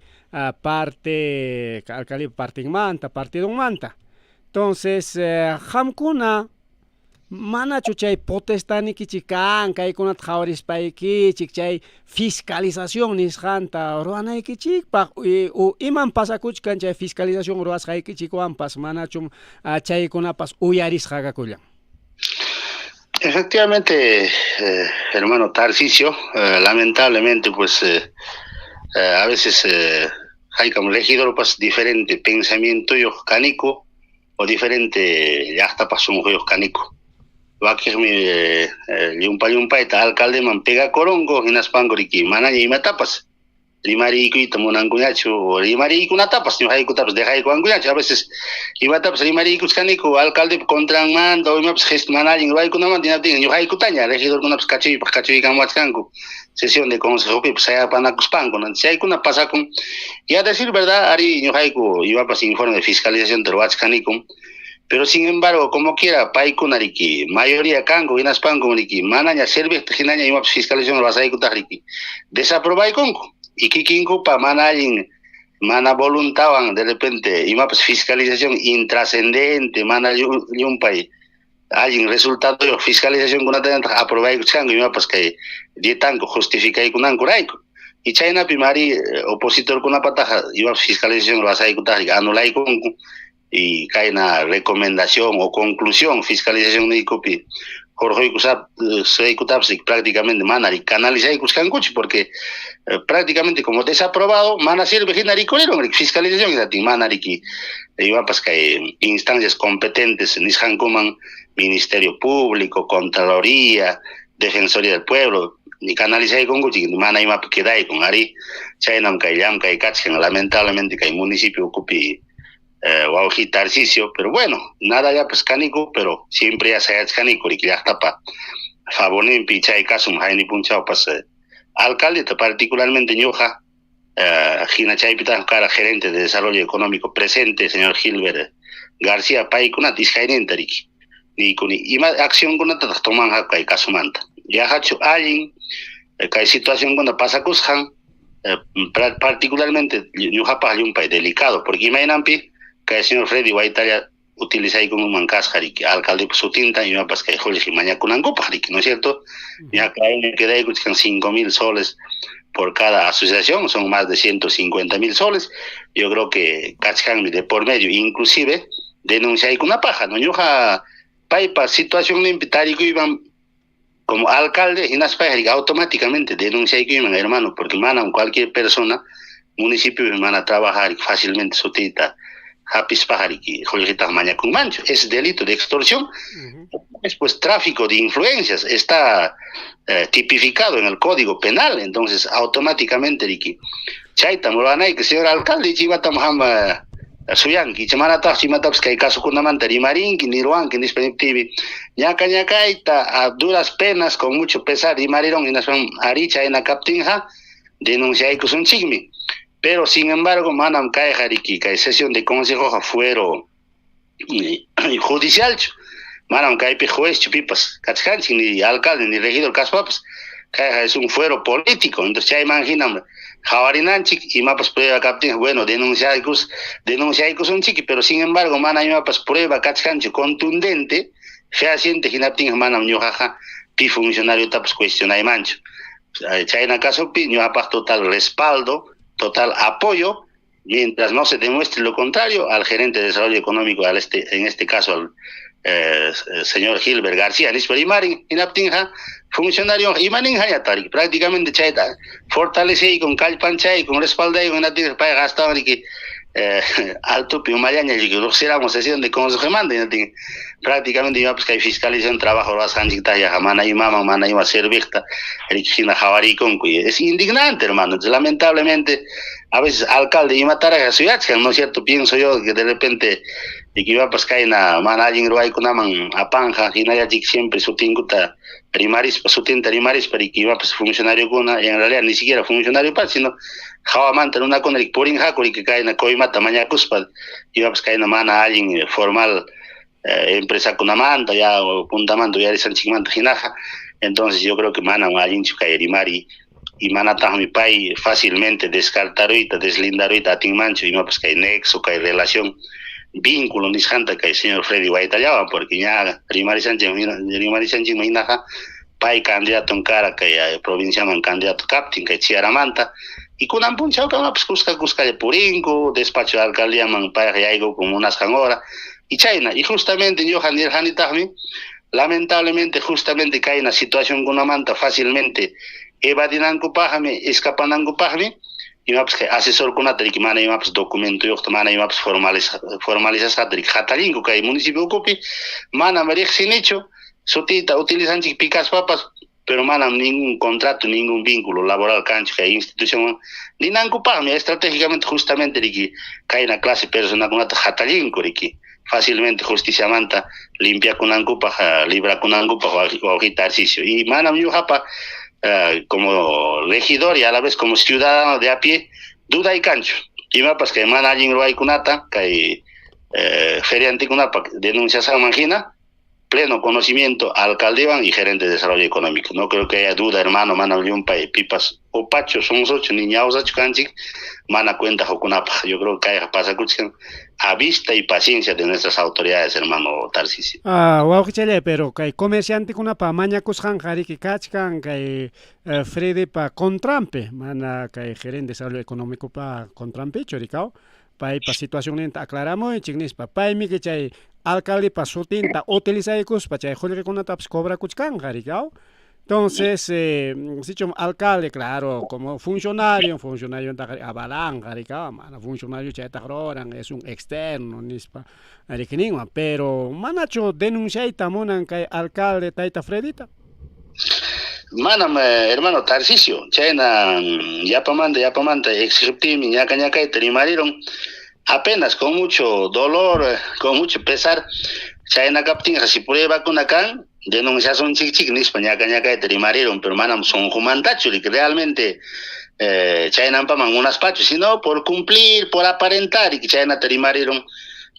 parte alcaldía partinmanta, partidunmanta. Entonces, qamkuna manachu chay potestadnikichik kan kaykunata qhawarispaykichik chay fiscalización nisqanta ruwanaykichikpaq, o iman pasakuchkan chay fiscalización ruwasqaykichikwanpas, manachum chaykunapas uyarisqa kakullan? Efectivamente, hermano Tarcisio, lamentablemente, pues a veces hay como regidor pues diferente pensamiento yo canico o diferente llaqtapas sunquyuq kaniku. Wakiqmi llumpa llumpayta alcaldeman pegakurunku hinaspanku riki manaña imatapas rimariykuyta munankuñachu o rimariykunatapas ñuqaykutapas dejaykuwankuñachu. A veces imatapas rimariykuchkaniku alcaldepa contranmanta o imapas gesto mana allin ruwaykunamanta, hinaptin ñuqaykutaña regidorkunapas kachuypaq kachuykamuwachkanku sesión de consejopipas sayapanakuspanku. Chaykuna pasakun. Y a decir verdad, ari ñuqayku imapas informe de fiscalización ruwachkaniku, pero sin embargo, como quiera, paykuna riki mayoría kanku, hinaspanku riki manaña serviqta hinaña imapas fiscalización ruwasqaykutaq riki desaprobaykunku. Y kikinkupa mana allin, mana voluntawan de repente imapas fiscalización intrascendente, mana llumpay allin resultado fiscalización kunata aprobaykuchkanku imapas kay dietanku justificaykunankurayku. Y chaynapi mari opositorkunapataqa imapas fiscalización ruwasqaykutaq anulaykunku y kayna recomendación o conclusión fiscalización niykupi hurquykusqaykutapas prácticamente mana canalizaykusqankuchu, porque prácticamente como desaprobado mana sirve hina rikuriron fiscalización hinaptin mana riki imapas kay instancias competentes nisqankuman Ministerio Público, Contraloría, Defensoría del Pueblo, ni canalizaykunkuchik mana imapi quedaykun. Ari chaynam kay llamkay kachkan lamentablemente kay municipio ukupi, wawqi Tarcisio, pero bueno, nada ya pues kaniku, pero siempre ya sayachkaniku riki llaqtapa favorninpi chay kasum hayni punchawpas alcalde, particularmente ñuqa, hina chaypitaq kara gerente de desarrollo económico presente, señor Gilbert García, paykunata iskayninta riki niykuni ima accionkunatataq tomanqaku kay kasumanta. Yaqachu allin kay situacionkuna pasakusqan, particularmente ñuqapaq llumpay delicado, porque imaynanpi kay señor Freddy Waytalla utilizaykunman kasqa riki alcaldepa sutinta imapas kay qullqi mañakunankupaq riki, ¿no es cierto? Ya quedaykuchkan 5,000 soles por cada asociación, son más de 150,000 soles. Yo creo que kachkanmi de por medio, inclusive denunciaykunapaq, ¿no? Ñuqa paypa situacionninpi tarikuyman como alcalde hinaspa automáticamente denunciaykuyman, hermano, porque manam cualquier persona municipio mana trabajar fácilmente sutita hapispaq riki qullqitaq mañakunmanchu. Es delito de extorsión. Es pues tráfico de influencias, está tipificado en el Código Penal, entonces automáticamente riki chaytam ruwanayki, señor alcalde, chivatam hama suyanki, manataq imatapas kay kasukunamanta rimarinki ni ruwanki nispa niptiymi ñaka ñakayta a duras penas con mucho pesar rimariron hinaspan ari chayna kaptinqa denunciaykusunchikmi. Pero sin embargo manam kayqa riki kay sesión de consejoqa fuero judicialchu, manam kaypi juezchu pipas kachkanchik, ni alcalde ni regidor kaspapas. Kayqa es un fuero político. Entonces chayman hinam qawarinanchik, imapas prueba kaptin, bueno, denunciaykus, denunciaykusunchik, pero sin embargo mana imapas prueba kachkanchu contundente, fehaciente, hinaptin manam ñuqaqa pi funcionariotapas cuestionaymanchu. Chayna casopi ñuqapaq total respaldo, total apoyo, mientras no se demuestre lo contrario, al gerente de desarrollo económico, al este, en este caso al señor Gilbert García, nispa rimarin, hinaptinqa funcionario imaninqa tarik, prácticamente chayta fortalece con kallpanchay, con respalday, con hinaptinqa payqa astawan riki altopi umallaña riki ruqsiramos sesión de consejo manda, hinaptin prácticamente imapas kay fiscalización trabajo ruwasqanchikta yaqa mana imaman, mana ima serviqta riki hina qhawarikunku. Es indignante, hermano. Entonces, lamentablemente a veces alcalde imataraq suyachkan, ¿no es cierto? Pienso yo que de repente de que imapas kayna mana allin ruwaykunaman apanja, hinallachik siempre sutinkuta rimarispa, sutinta rimarispa, riki imapas funcionariokuna, en realidad ni siquiera funcionario pa, sino hawamanta runakuna riki purinqaku, riki kayna coimata mañakuspa, imapas kayna mana allin formal empresakunamanta, ya puntamanta uyarisqanchikmanta hinaqa. Entonces yo creo que manam allinchu kay rimari, y manataqmi pay fácilmente descartaruyta, deslindaruyta atinmanchu imapas kay nexo, kay relación, vínculo nisqanta kay señor Freddy Waytallawan, porque ña rimarisanchikman hinaqa pay candidato kara kay provinciaman candidato kaptin kay Chiaramanta, y kunan punchawkamapas kuska kuskalla purinku, despacho de alcaldíaman payqa yaykukun munasqan hora, y chayna, y justamente ñuqa nirqanitaqmi, lamentablemente justamente kayna situacionkunamanta fácilmente evadinankupaqmi, escapanankupaqmi, imapas kay asesorkunata riki mana imapas documentoyuqta, mana imapas formalizasqata riki hatallinku kay municipio ukupi, manam riqsinichu, sutita utilizanchik pikaspapas, pero manam ningún contrato, ningún vínculo laboral kanchu kay institucionwan ninankupaqmi, estratégicamente justamente riki kayna clase personakunata hatallinku riki fácilmente justiciamanta limpiakunankupaq, librakunankupaq wawqita Tarcisio. Y manam ñuqapa como regidor y a la vez como ciudadano de a pie, duda y cancho. Imapas kay mana allin ruwaykunata, kay feriantikunapa denunciasqanman hina, pleno conocimiento alcaldewan y gerente de desarrollo económico. No creo que haya duda, hermano, mana llumpay pipas opacho, sonsocho, ni ñawsachu kanchik, mana cuenta hukunapaq. Yo creo que kayqa pasakuchkan a vista y paciencia de nuestras autoridades, hermano Tarcisio. Ah, wawqichallay, pero kay comerciantekunapa mañakusqanqa riki kachkan kay Freddypa contranpi, mana kay gerente de desarrollo económicopa contranpichu rikaw, paypa situacionninta aclaramuychik nispa, paymi chay alcaldepa sutinta utilizaykuspa chay qullqikunatapas cobrakuchkanqa rikaw. Entonces, sichum alcalde, claro, como funcionario, funcionario avalanqa rikaw, mana funcionario chaytaq ruran, es un externo nispa rikninwan, pero manachu denunciayta munan kay alcalde tayta Fredita? Manam, hermano Tarcisio, chayna yapamanta, yapamanta exigiptinmi ñaka ñakayta rimariron, apenas con mucho dolor, con mucho pesar, chayna kaptinqa si pruebakuna kan, denunciasunchikchik nispa ñaka ñakayta rimariron, pero manam sunqumantachu, realmente chaynampaman munaspachu, sino por cumplir, por aparentar, y que chaynata rimariron,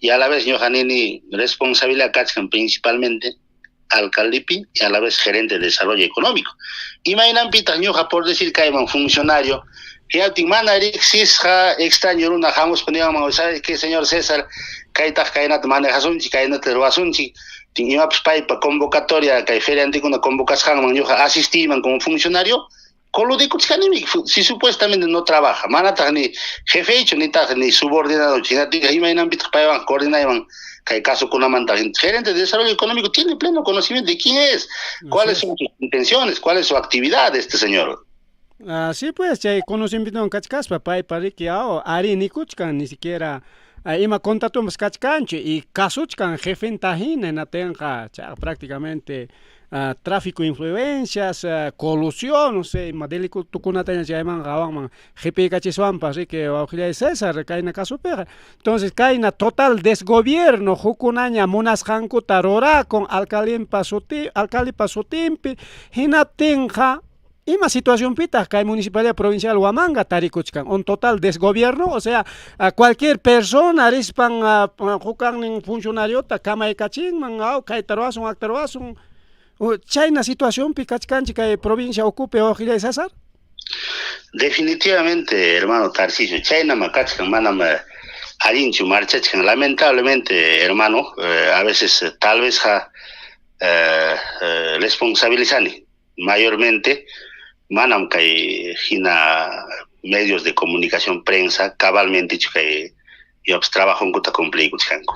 y a la vez ñuqa nini responsabilidad kachkan principalmente alcaldepi y a la vez gerente de desarrollo económico. Imaynanpitaq ñuqa por decir kayman funcionario, hinaptin mana riqsisqa extraño runa hamuspa niwanman, ¿sabes qué, señor César? Kaytaq kaynata manejasunchik, kaynata ruwasunchik, imapas paypa convocatoria, kay feriantikuna convocasqanman ñuqa asistiyman como funcionario, coludikuchkanimi, si supuestamente no trabaja, manataq ni jefechu, nitaq ni subordinado, hinaptinqa imaynanpitaq paywan coordinayman kay casokunamanta. Gerente de desarrollo económico tiene pleno conocimiento de quién es, cuáles son sus intenciones, cuál es su actividad de este señor. Así pues, chay conocimiento kachkaspa paypa riki ari nikuchkan, ni siquiera ima contratomas kachkanchu y kasuchkan jefenta hina natenqa prácticamente tráfico de influencias, colusión, no sé, ima delitukunataña chaymanqa hawanman qhipikachiswanpas riki wawqillay César kayna kasupiqa. Entonces kayna total desgobierno hukunaña munasqankuta rurakun alcaldepa suti, alcaldepa sutinpi, hinaptinqa ima situacionpitaq kay municipalidad provincial Huamanga tarikuchkan, un total desgobierno, o sea, a cualquier persona rispan hukannin funcionariota kamaykachinman, aw kayta ruwasun, akta ruwasun. Chayna situacionpi kachkanchik kay provincia ukupi, wawqillay César. Definitivamente, hermano Tarcisio, chaynama kachkan, manam allinchu marchachkan. Lamentablemente, hermano, a veces tal vez ja responsabilizani mayormente manam kay hina medios de comunicación, prensa, cabalmente kay yops trabajunkuta cumpliykuchkanku.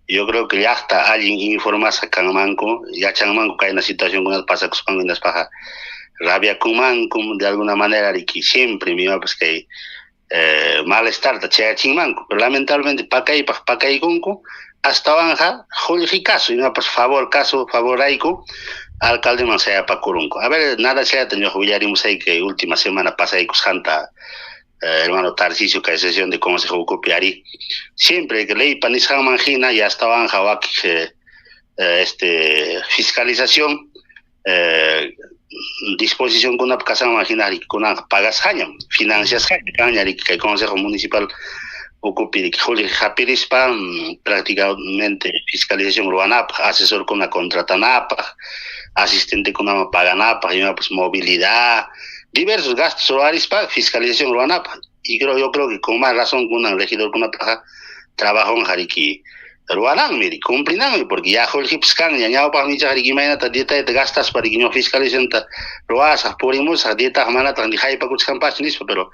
Yo creo que llaqta allin informasqa kanmanku, yachanmanku kayna situacionkunata pasakuspanku hinaspaqa rabiakunmanku de alguna manera riki siempre imapas kay malestarta chayachinmanku, pero lamentablemente pakaypaq pakaykunku, astawanja qullqi caso imapas favor caso favorayku alcaldeman sayapakurunku. A ver, nada chayata ñuqa willarimusayki kay última semana pasaykusqanta, hermano Tarcisio, kay sesión de consejo ukupi ari. Siempre que leypa nisqanman hina y astawanja wakiq fiscalización disposicionkunap kasqanman hina kunanqa pagasqañam, financiasqaña kanña riki kay consejo municipal ukupi riki qullqi hapirispa prácticamente fiscalización ruwanapaq, asesorkuna contratanapaq, asistentekunaman paganapaq, imapas movilidad, diversos gastos ruwarispa fiscalización ruwanapaq. Y yo creo que con más razón kunan regidorkunapaqqa trabajonqa riki ruwananmi, cumplinanmi, porque ya qullqipas kanña, ñawpaqmi ichaqa riki imaynata dietayta gastaspa riki ñuqa fiscalizacionta ruwasaq, purimusaq, dietaqa manataq ni haypakuchkanpaschu nispa, pero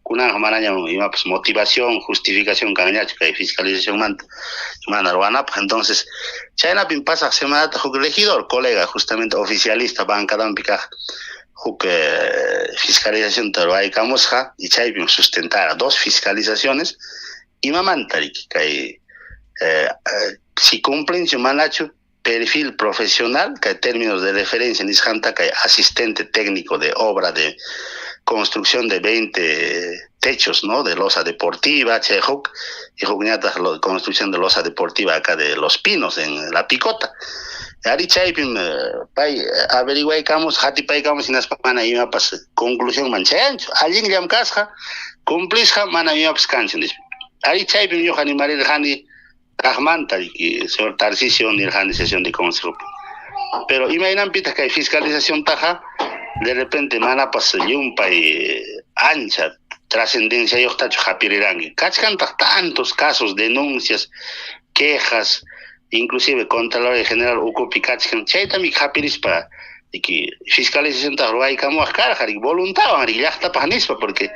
kunanqa manañam imapas motivación, justificación kanñachu kay fiscalizacionmanta mana ruwanapaq. Entonces, chaynapim pasaq semanata huk regidor, colega, justamente oficialista bancadanpi kaq huk fiscalizacionta ruwaykamusqa y chaypim sustentara dos fiscalizaciones imamanta riki kay si cumplenchu manachu perfil profesional kay términos de referencia nisqanta kay asistente técnico de obra de construcción de 20 techos, ¿no?, de losa deportiva, chay huk, y hukñataq construcción de losa deportiva acá de Los Pinos, en La Picota. Ari chaypim pay averiguaykamus, hatipaykamus hinaspa mana imapas conclusión man chayanchu. Allinllam kasqa, cumplisqa mana imapas kanchu nispa. Ari chaypim ñuqa nimarirqani kaqmanta riki, señor Tarcisio nirqani sesión de consejo. Pero imaynanpitaq kay fiscalizaciontaqa de repente manapas llumpay ancha trascendenciayuqtachu hapiriranki. Kachkantaq tantos casos, denuncias, quejas, inclusive Contraloría General ukupi kachkan, chaytami hapirispa riki fiscalizacionta ruwaykamuwaq karqa riki voluntawan riki llaqtapaq nispa, porque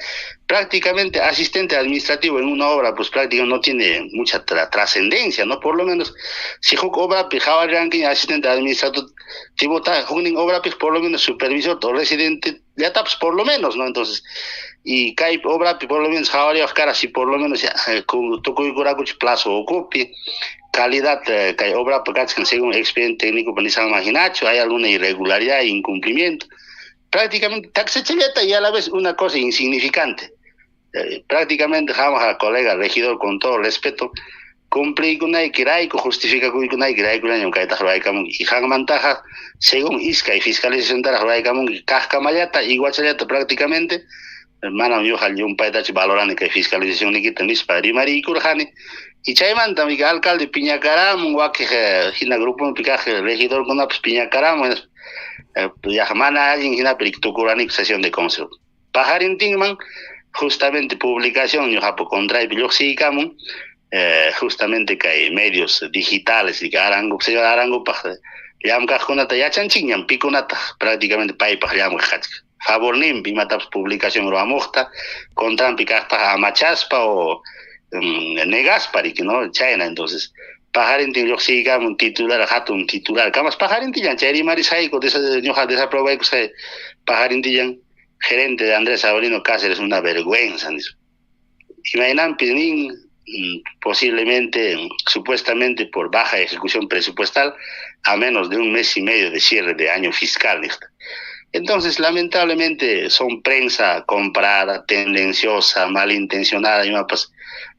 prácticamente asistente administrativo en una obra pues prácticamente no tiene mucha trascendencia, ¿no? Por lo menos si huk obrapi hawarirqanki asistente administrativo ta huknin obrapi por lo menos supervisor o residente llatapas por lo menos, ¿no? Entonces, y kay obrapi por lo menos hawariwaq kara si por lo menos tukuykurakuch plazo ukupi calidad kay obrapi kachkan según expediente técnico nisqanman hinachu, hay alguna irregularidad, incumplimiento. Prácticamente taxachallata y a la vez una cosa insignificante. Prácticamente jamás colega regidor con todo respeto cumpliykunaykirayku justificakuykunaykirayku kaytaq ruwaykamunki y qanmantaqa según iskay fiscalizaciontaraq ruwaykamunki kaqkamallata igualchallata prácticamente manam ñuqa llumpaytachu valorani kay fiscalizacionniykita nispa rimariykurqani. Y chaymanta mi alcalde piñakaramun wakiq hina grupopi kaq regidorkunapas piñakaramun ya mana allin hinapi tukuraniku sesión de consejo. Pajarintinman justamente publicación ñuqapu contraypi lluqsiykamun justamente kay medios digitales y Arango, señor Arangopaq llamkaqkunata yachanchikñam pikunataq prácticamente paypaq llamkaq kachka. Favorninpi imatapas publicación ruwamuqta contranpi kaqtaqa amachaspa o negaspa riki, ¿no? Chayna, entonces pajarintin lluqsiykamun titular, hatun titular, kamas pajarintillan chay rimarisqayku ñuqa desaprobaykusqay pajarintillan gerente de Andrés Avelino Cáceres, una vergüenza nispa. Imaynanpis nin posiblemente, supuestamente por baja ejecución presupuestal, a menos de un mes y medio de cierre de año fiscal. Entonces, lamentablemente, son prensa comprada, tendenciosa, malintencionada, imapas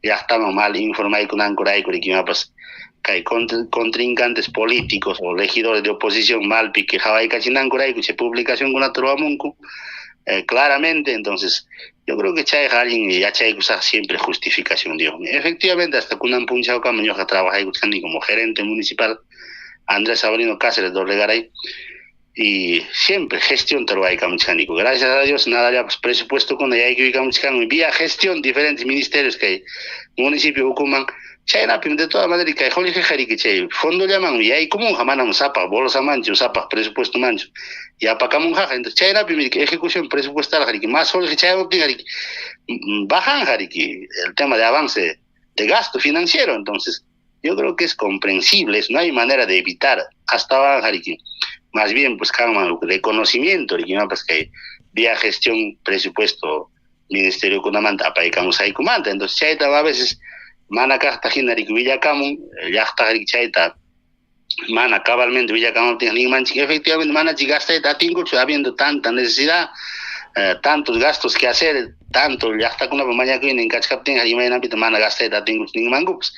ya estamos mal informados con ancoraico, imapas kay contrincantes políticos o regidores de oposición malpi que hawaykachinankurayku chay publicación kunata ruwamunku claramente. Entonces, yo creo que chayqa allin yachaykusaq siempre justificación, Dios mío. Efectivamente, hasta kunan punchawkama ñuqa trabajaykuchkani como gerente municipal Andrés Avelino Cáceres Dorregaray. Y siempre gestión ruwaykamuchkaniku. Gracias a Dios, nada ya pues presupuesto kuna yaykuykamuchkanmi vía gestión diferentes ministerios que municipio ukuman. Chaynapim de todas maneras kay qullqiqa chay fondollamanmi yaykumunqa, manam sapaq bolsamanchu, sapaq presupuesto manchu yapakamunqaqa. Entonces chaynapim ejecución presupuestal más qullqi chayamuptinqa bajanja el tema de avance de gasto financiero. Entonces yo creo que es comprensible, no hay manera de evitar hasta bajar, más bien pues kanman reconocimiento, pues que vía gestión presupuesto ministerio kunamanta apaykamusaykumanta. Entonces chayta a veces mana kaqta hina riki willakamun llaqta riki chayta mana cabalmente willakamuptin ninmanchik efectivamente mana chi gastayta atinkuchu habiendo tanta necesidad, tantos gastos que hacer, tanto llaqtakunapa mañakuynin kachkaptinqa imaynapita mana gastayta atinkuchu ninmankupas.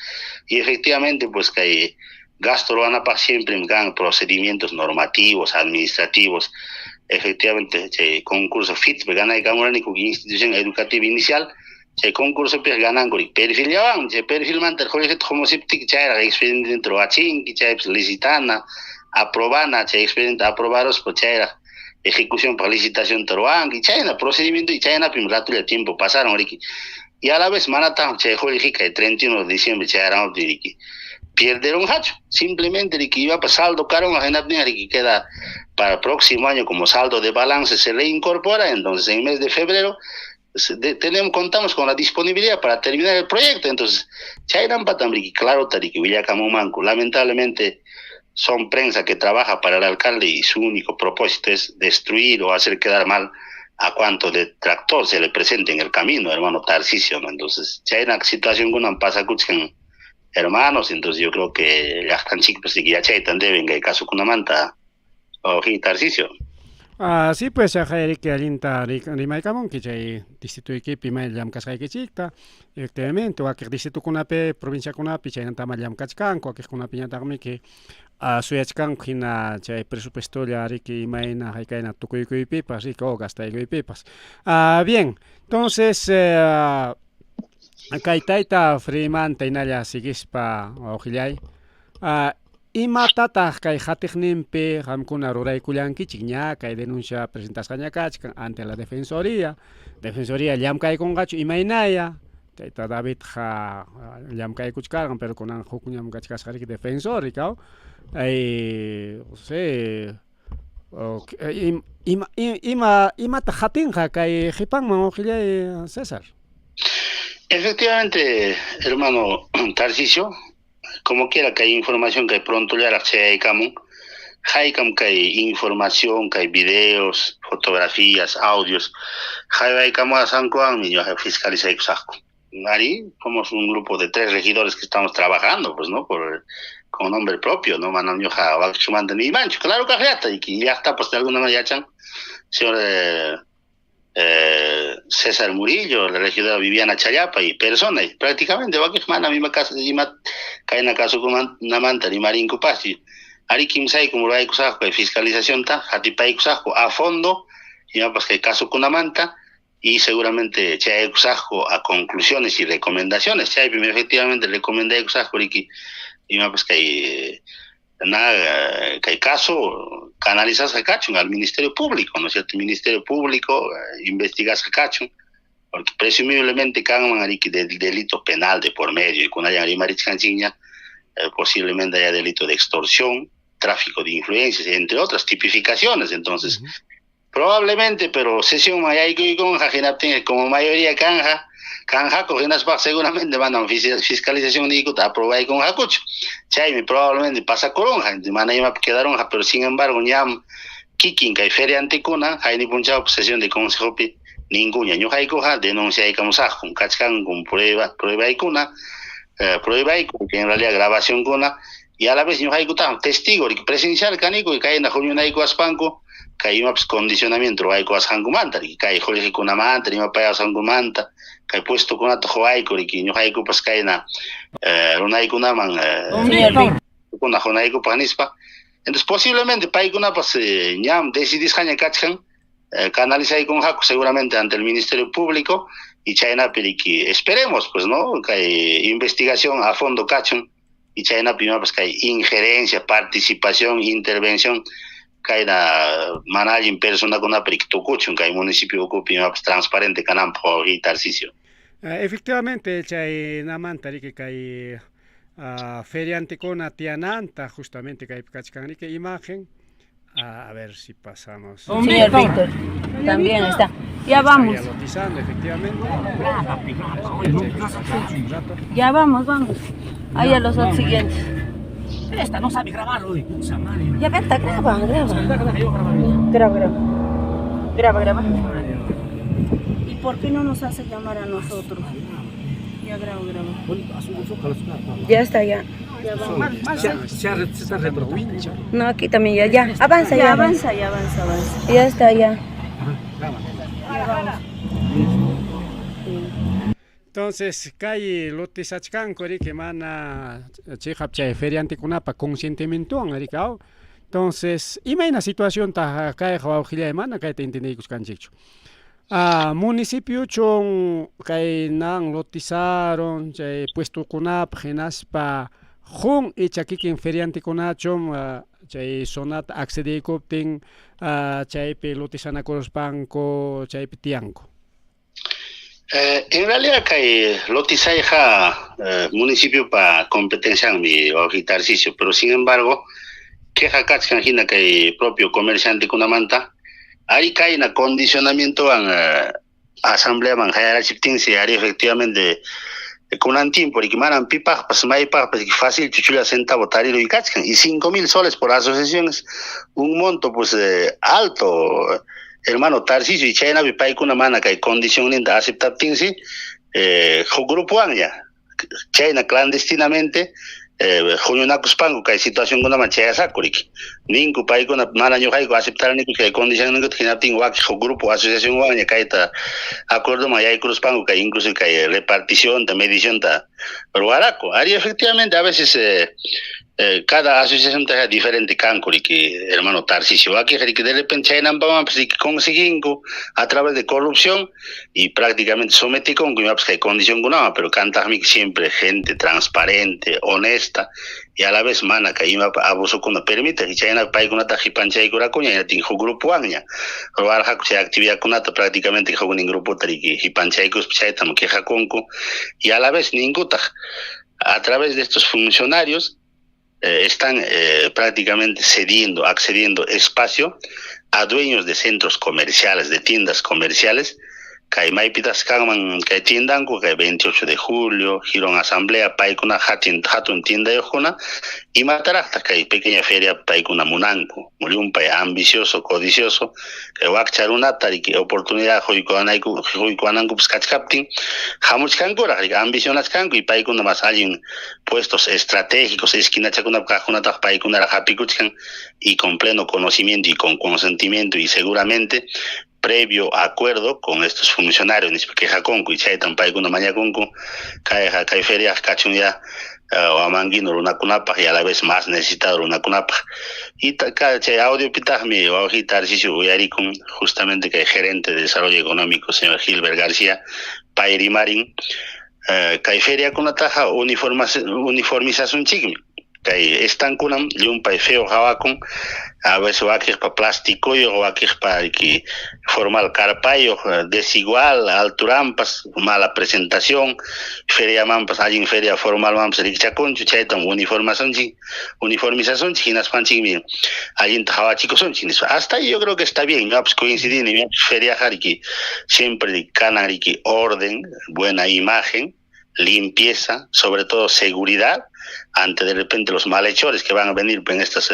Y efectivamente pues kay gasto ruwanapaq siempre kan procedimientos normativos, administrativos. Efectivamente chay concurso FIT ganaykamuraniku institución educativa inicial, chay concurso pi gananku perfil llawan, chay perfilmanta qullqita humusiptiki chayraq expediente ruwachinki, chaypis licitana, aprobana, chay expediente aprobaruspa chayraq ejecución para licitación ruwanki, chayna procedimiento y chaynapim ratulla tiempo pasaron riki. Y a la vez manataq chay qullqi kay 31 de diciembre chayaramuptin riki pierderonqachu, simplemente riki iba saldo caro, hinaptin riki queda para el próximo año como saldo de balance, se reincorpora. Entonces en mes de febrero contamos con la disponibilidad para terminar el proyecto. Entonces chaynampatam riki claro riki willakamunmanku. Lamentablemente son prensa que trabaja para el alcalde y su único propósito es destruir o hacer quedar mal a cuanto detractor se le presente en el camino, hermano Tarcisio, ¿no? Entonces chayna situación kunan pasakuchkan, hermanos. Entonces yo creo que llaqtanchik pues yachaytan deben kay kasukunamanta, wawqiy Tarcisio. Ah, sí, pues, riki allinta rimaykamunki chay distritoykipi may llamkasqaykichikta. Efectivamente, wakiq distritokunapi, provinciakunapi chaynatama llamkachkanku, wakiqkunapiñataqmi suyachkanku hina chay presupuestolla riki imayna haykayna tukuykuypipas riki o gastaykuypipas. Ah, bien, entonces kay tayta Freymanta hinalla siguispa, wawqillay, imatataq kay qatiqninpi qamkuna ruraykullankichik ña kay denuncia presentasqaña kachkan ante la defensoría? Defensoría llamkaykunqachu imaynaya? Tayta Davidqa llamkaykuchkarqan, pero kunan huk llamkachkasqa riki defensor rikaw. Ay, sí, ima ima imataq qatinqa kay qipanman, wawqillay César? Efectivamente, hermano Tarcisio, como quiera que hay información que pronto ya chayaykamun, haykam kay información, kay videos, fotografías, audios, haywaykamuwasqankuwanmi ñuqa fiscalizaykusaqku. Ari, somos un grupo de 3 regidores que estamos trabajando, pues, ¿no? Con nombre propio, ¿no? Manam ñuqa wakichumanta niymanchu, claro kaqllata, y que llaqtapas de alguna manera yachan, señor César Murillo, la regidora Viviana Challapa y persona, y prácticamente wakiq mana ima casa, ima kayna kasukunamanta rimarinkupas. Ari kimsaykum ruraykusaqku kay fiscalizacionta, qatipaykusaqku a fondo, imapas kay kasukunamanta, y seguramente chayaykusaqku a conclusiones y recomendaciones. Chaypim efectivamente recomendaykusaqku riki imapas kay na kay caso canalizasqa kachun al Ministerio Público, ¿no es cierto? Ministerio Público investigasqa kachun, porque presumiblemente kanman riki delito penal de por medio, y kunayan rimarichkanchikña, posiblemente haya delito de extorsión, tráfico de influencias, entre otras tipificaciones. Entonces, probablemente, pero sesión mayaykuykunqa hinaptin como mayoría kanja, kanqaku hinaspaqa seguramente van a fiscalización niykuta aprobaykunqakuchu. Chaymi probablemente pasakurunqa, mana imapi quedarunqa, pero sin embargo ñam kikin kay feriantekuna hayni punchawpi sesión de consejopi ninguña ñuqaykuqa denunciaykamusaqku, kachkanku prueba, pruebaykuna, pruebayku que en realidad grabacionkuna, y a la vez ñuqaykutaq testigo presencial kaniku y kayna huñunaykuwaspanku kay imapas condicionamiento ruwaykuwasqankumanta, kay qullqikunamanta, rimapayasqankumanta, kay puestokunata quwayku riki ñuqaykupas kayna runaykunaman kuna qunaykupaq nispa. Entonces posiblemente paykunapas ñam decidisqaña kachkan, canalizaykunqaku seguramente ante el Ministerio Público, y chaynapi riki esperemos pues, ¿no? Kay investigación a fondo kachun, y chaynapi imapas kay injerencia, participación, intervención Kayna mana allin personakunapa riki tukuchun kay municipio ukupi imapas transparente kananpaq, wawqiy Tarcisio. Efectivamente, chaynamanta riki kay feriantekuna tiyananta, justamente kaypi kachkan riki imagen. A ver si pasamos. Señor Víctor, también está. Ya vamos. Lotizando, efectivamente. Ya vamos, vamos. Ahí a los otros siguientes. Esta no sabe grabar hoy, puta madre. Ya vente, graba, graba. Graba, graba. Graba, graba. ¿Y por qué no nos hace llamar a nosotros? Ya grabo, grabo. Ya está, ya. Ya vamos. No, aquí también ya, ya. Avanza, ya. Avanza, ya avanza, avanza. Ya está, ya. Entonces, kay lotizachkanku riki mana chiqap chay feriantekunapa consentimientowan riki aw. Entonces, imayna situacionta kayqa, wawqillay, mana kayta entendiykusqanchikchu. Municipiochun kay nan lotizaron chay puestokunapaq hinaspa huk icha kikin feriantekunachum chay zonata accediykuptin chaypi lotizanakuruspanku chaypi tiyanku. En realidad kay lotizayqa municipiopa competencianmi, wawqi Tarcisio, pero sin embargo queja kachkan hina kay propio comerciantekunamanta ari kayna condicionamientowan asambleaman hayarachiptinsi ari efectivamente kunan tiempo riki manam pipaqpas maypaqpas fácil chuchulla centavo tariruy kachkan y 5000 soles por asociación es un monto pues alto, hermano Tarcisio, y chaynapi paykuna mana kay condicionninta aceptaptinsi huk grupowan ya chayna clandestinamente huñunakuspanku kay situacionkunaman chayasaku riki ninku paykuna mana ñuqayku aceptaraniku kay condicionninkuta hinaptin waki huk grupo asociacionwanña kayta acuerdoman yaykuruspanku kay incluso kay reparticionta medicionta ruwaraku. Ari efectivamente a veces cada asociación taja diferente kanku riki, hermano Tarcisio, wakiqa riki de repente chaynampamanpas riki conseguinku a través de corrupción y prácticamente sometikunku imapas kay condicionkunaman, pero kantaqmi siempre gente transparente, honesta y a la vez mana kay imapa abusokuna permite y chaynapi paykunata qipanchaykurakuña hinatin huk grupowanña ruwarqaku chay actividadkunata prácticamente huknin grupota riki qipanchaykuspa chaytam quejakunku y a la vez ninkutaq a través de estos funcionarios están prácticamente cediendo, accediendo espacio a dueños de centros comerciales, de tiendas comerciales, kay maypitas kanman kay tiendanku kay 28 de julio, Girón Asamblea, paykuna hatin hatun tiendayuqkuna imataraqtaq kay pequeña feria paykuna munanku, llumpay ambicioso, codicioso, kay wakcha runata riki oportunidad quykuanayku quykuanankupas kachkaptin hamuchkankuraq riki ambicionachkanku y paykuna más allin puestos estratégicos esquinachakunapaq kaqkunataq paykunaraq hapikuchkan y con pleno conocimiento y con consentimiento y seguramente previo acuerdo con estos funcionarios nispa quejakunku y chaytam paykuna mañakunku kayqa kay feriaqa kachun ya huamanguino runakunapaq y a la vez más necesitado runakunapaq y chay audiopitaqmi wawqi Tarcisio uyarikun justamente kay gerente de desarrollo económico señor Gilbert García pay rimarin kay feriakunataqa uniformizasunchikmi kay estankunam llumpay feo qhawakun a veces wakiqpa plasticuyuq wakiqpa riki formal carpayuq desigual alturampas mala presentación feriamanpas allin feria formalmanpas rikchakunchu chaytam uniformasunchik uniformizasunchik hinaspanchikmi allinta qhawachikusunchik nispa. Hasta ahí yo creo que está bien, ñuqapas coincidini, ñuqapas feriaqa riki siempre kanan riki orden, buena imagen, limpieza, sobre todo seguridad ante de repente los malhechores que van a venir en estas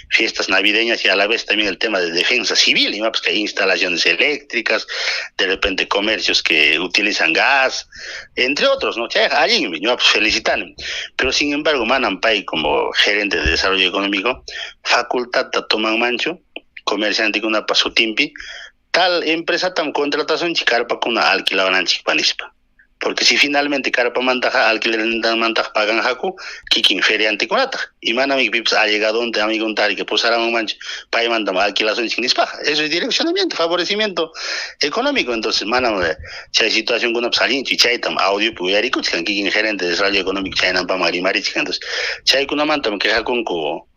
fiestas navideñas y a la vez también el tema de defensa civil, y pues que hay instalaciones eléctricas, de repente comercios que utilizan gas, entre otros, ¿no? Allinmi, pues felicitan. Pero sin embargo, manam pay como gerente de desarrollo económico, facultad toman manchu, comerciantekunapa sutinpi, tal empresa tam contratasunchik carpakuna alquilawananchikpa nispa. Porque si finalmente carpamantaqa alquilermantaqa paganqaku kikin feriantekunataq y manami pipas allegadonta amigonta que pusaramunmanchu paymantam alquilasunchik nispaqa. Eso es direccionamiento, favorecimiento económico. Entonces manam chay situacionkunapas allinchu y chaytam audiopi uyarikuchkan kikin gerente de desarrollo económico chaynampama rimarichkan. Entonces chaykunamantam quejakunku.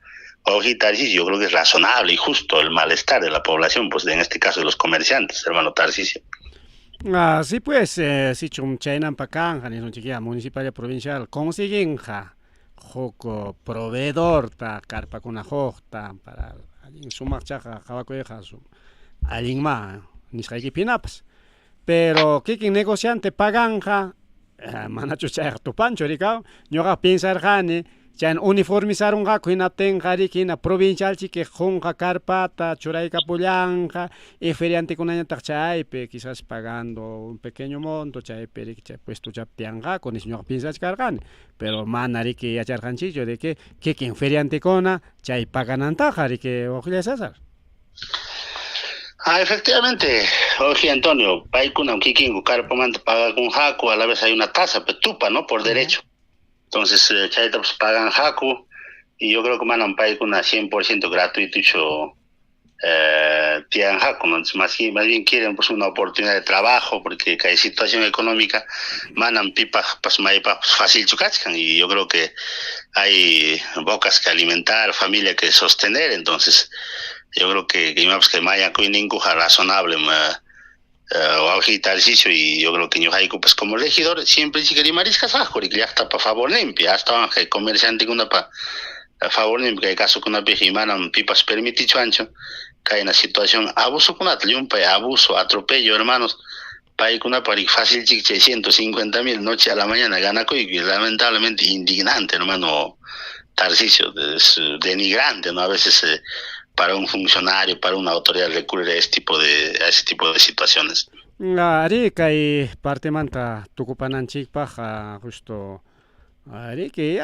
Wawqi Tarcisio, yo creo que es razonable y justo el malestar de la población, pues en este caso de los comerciantes, hermano Tarcisio. Ah, sí, pues, sichum chaynampa kanja nisunchik municipalidad provincial consiguinqa huk proveedorta karpakuna huqta para allin sumaqchaqa qhawakuyqa allinma nisqaykipinapas, pero kikin negociante paganja, manachu chayqa tupanchu rikaw. Ñuqa piensarqani chayna uniformizarunqaku, hinaptinqa riki hina provincialchik qunqa karpata churaykapullanqa y feriantekunañataq chaypi quizás pagando un pequeño monto chaypi riki chay puestochapi tiyanqaku nispa ñuqa piensachkarqani, pero mana riki yacharqanchikchu de que kikin feriantekuna chay paganantaqa riki, wawqillay César. Ah, efectivamente, oye Antonio, paykunam kikinku karpamanta pagakunqaku, a la vez hay una tasa, pero tupa, ¿no? Por derecho. Entonces, chayta pues paganqaku, y yo creo que manam paykuna 100% gratuito tiyanqaku, ¿no? Entonces, más bien quieren pues una oportunidad de trabajo, porque hay situación económica, manam pipaq pas maypaq fácil kachkan, y yo creo que hay bocas que alimentar, familia que sostener, entonces yo creo que imapas que mañakuyninkuqa razonable wawqi Tarcisio, y yo creo que ñuqayku pues como regidor siempre chika rimarisqasaqku riki llaqtapa favorninpi, astawan kay comerciantekunapa favorninpi. Kay kasukunapiqa manam pipas permitichuanchu kayna situación abusokunata, llumpay abuso, atropello, hermanos. Paykunapa riki fácil chik chay 150 000 noche a la mañana ganakuyku. Lamentablemente indignante, hermano Tarcisio, es denigrante, ¿no? A veces para un funcionario, para una autoridad recurrir a ese tipo de situaciones. Ari, kay partemanta tukupananchikpaq, justo riki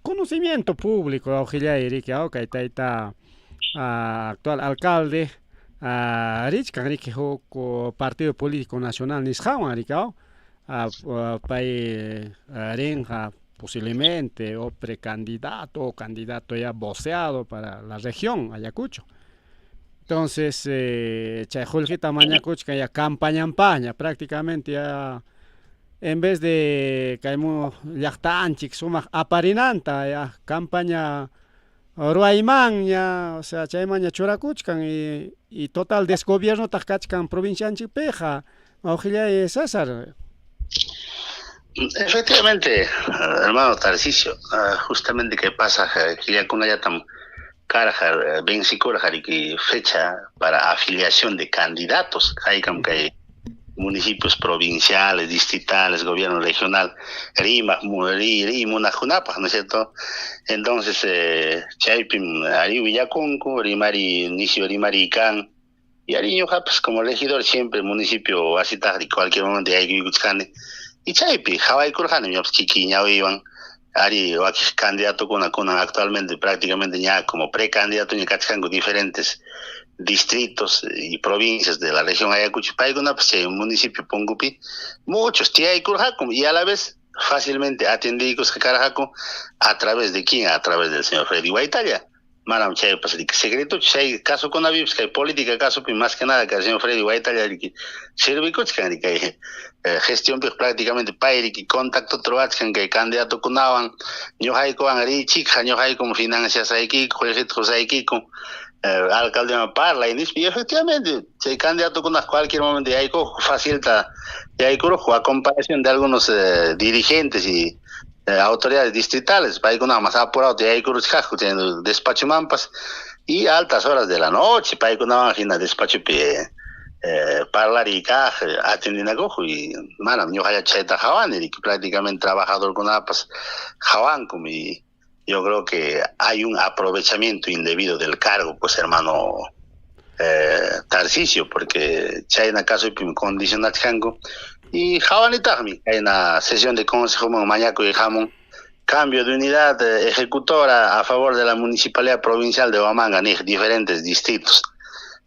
conocimiento público, wawqillay, riki kay tayta actual alcalde richkan riki huk Partido Político Nacional nisqawan riki, pay rinqa posiblemente o precandidato o candidato ya voceado para la región Ayacucho. Entonces, chay qullqita mañakuchkan ya campañanpaqña prácticamente, ya en vez de kaymu llaqtanchik sumaq aparinanta, ya campaña ruwaymanña, o sea, chaymanña churakuchkan y total desgobiernotaq kachkan provincianchikpiqa, wawqillay César. Efectivamente, hermano Tarcisio, justamente que pasa killakunallatam karqa vencikurqa riki fecha para afiliación de candidatos, haykam kay municipios provinciales, distritales, gobierno regional, rimaq ri munaqkunapaq, ¿no es cierto? Entonces, chaypim ari willakunku, rimari nisyu rimari kan, y ari ñuqapas como regidor siempre municipio wasitaqri cualquier momento yaykuykuchkani, y chaypi qhawaykurqani ñuqapas kikiy ñawiywan ari wakiq candidatokuna kunan actualmente prácticamente ya como precandidato ña kachkanku diferentes distritos y provincias de la región Ayacucho, paykunapas chay municipio Punkupi muchos tiyaykurqaku y a la vez fácilmente atendiykusqa karqaku. ¿A través de quién? A través del señor Freddy Huaytalla. Manam chaypas secreto chay kasukunapipas, kay política kasupi más que nada que el señor Freddy Huaytalla riki servikuchkan kay gestionpi, prácticamente pay riki contacto ruwachkan kay candidatokunawan, ñuqaykuwan richikqa, ñuqaykum financiasaykiku, qullqita qusaykiku, alcaldeman parlay nispa, y efectivamente chay candidatokuna cualquier momento yaykuq, facilta yaykuruq a comparación de algunos dirigentes y autoridades distritales, paykuna más apurado yaykuruchkaqku chay despachomanpas y altas horas de la noche paykunawan hina despachopi parlarikaq, atendinakuq, y manam ñuqalla chayta qhawani riki, prácticamente trabajadorkunapas qhawankum, y yo creo que hay un aprovechamiento indebido del cargo, pues, hermano Tarcisio, porque chayna kasuypim condicionachkanku y qhawanitaqmi kayna sesión de consejo mañakuy hamun cambio de unidad ejecutora a favor de la Municipalidad Provincial de Huamanga, niq diferentes distritos,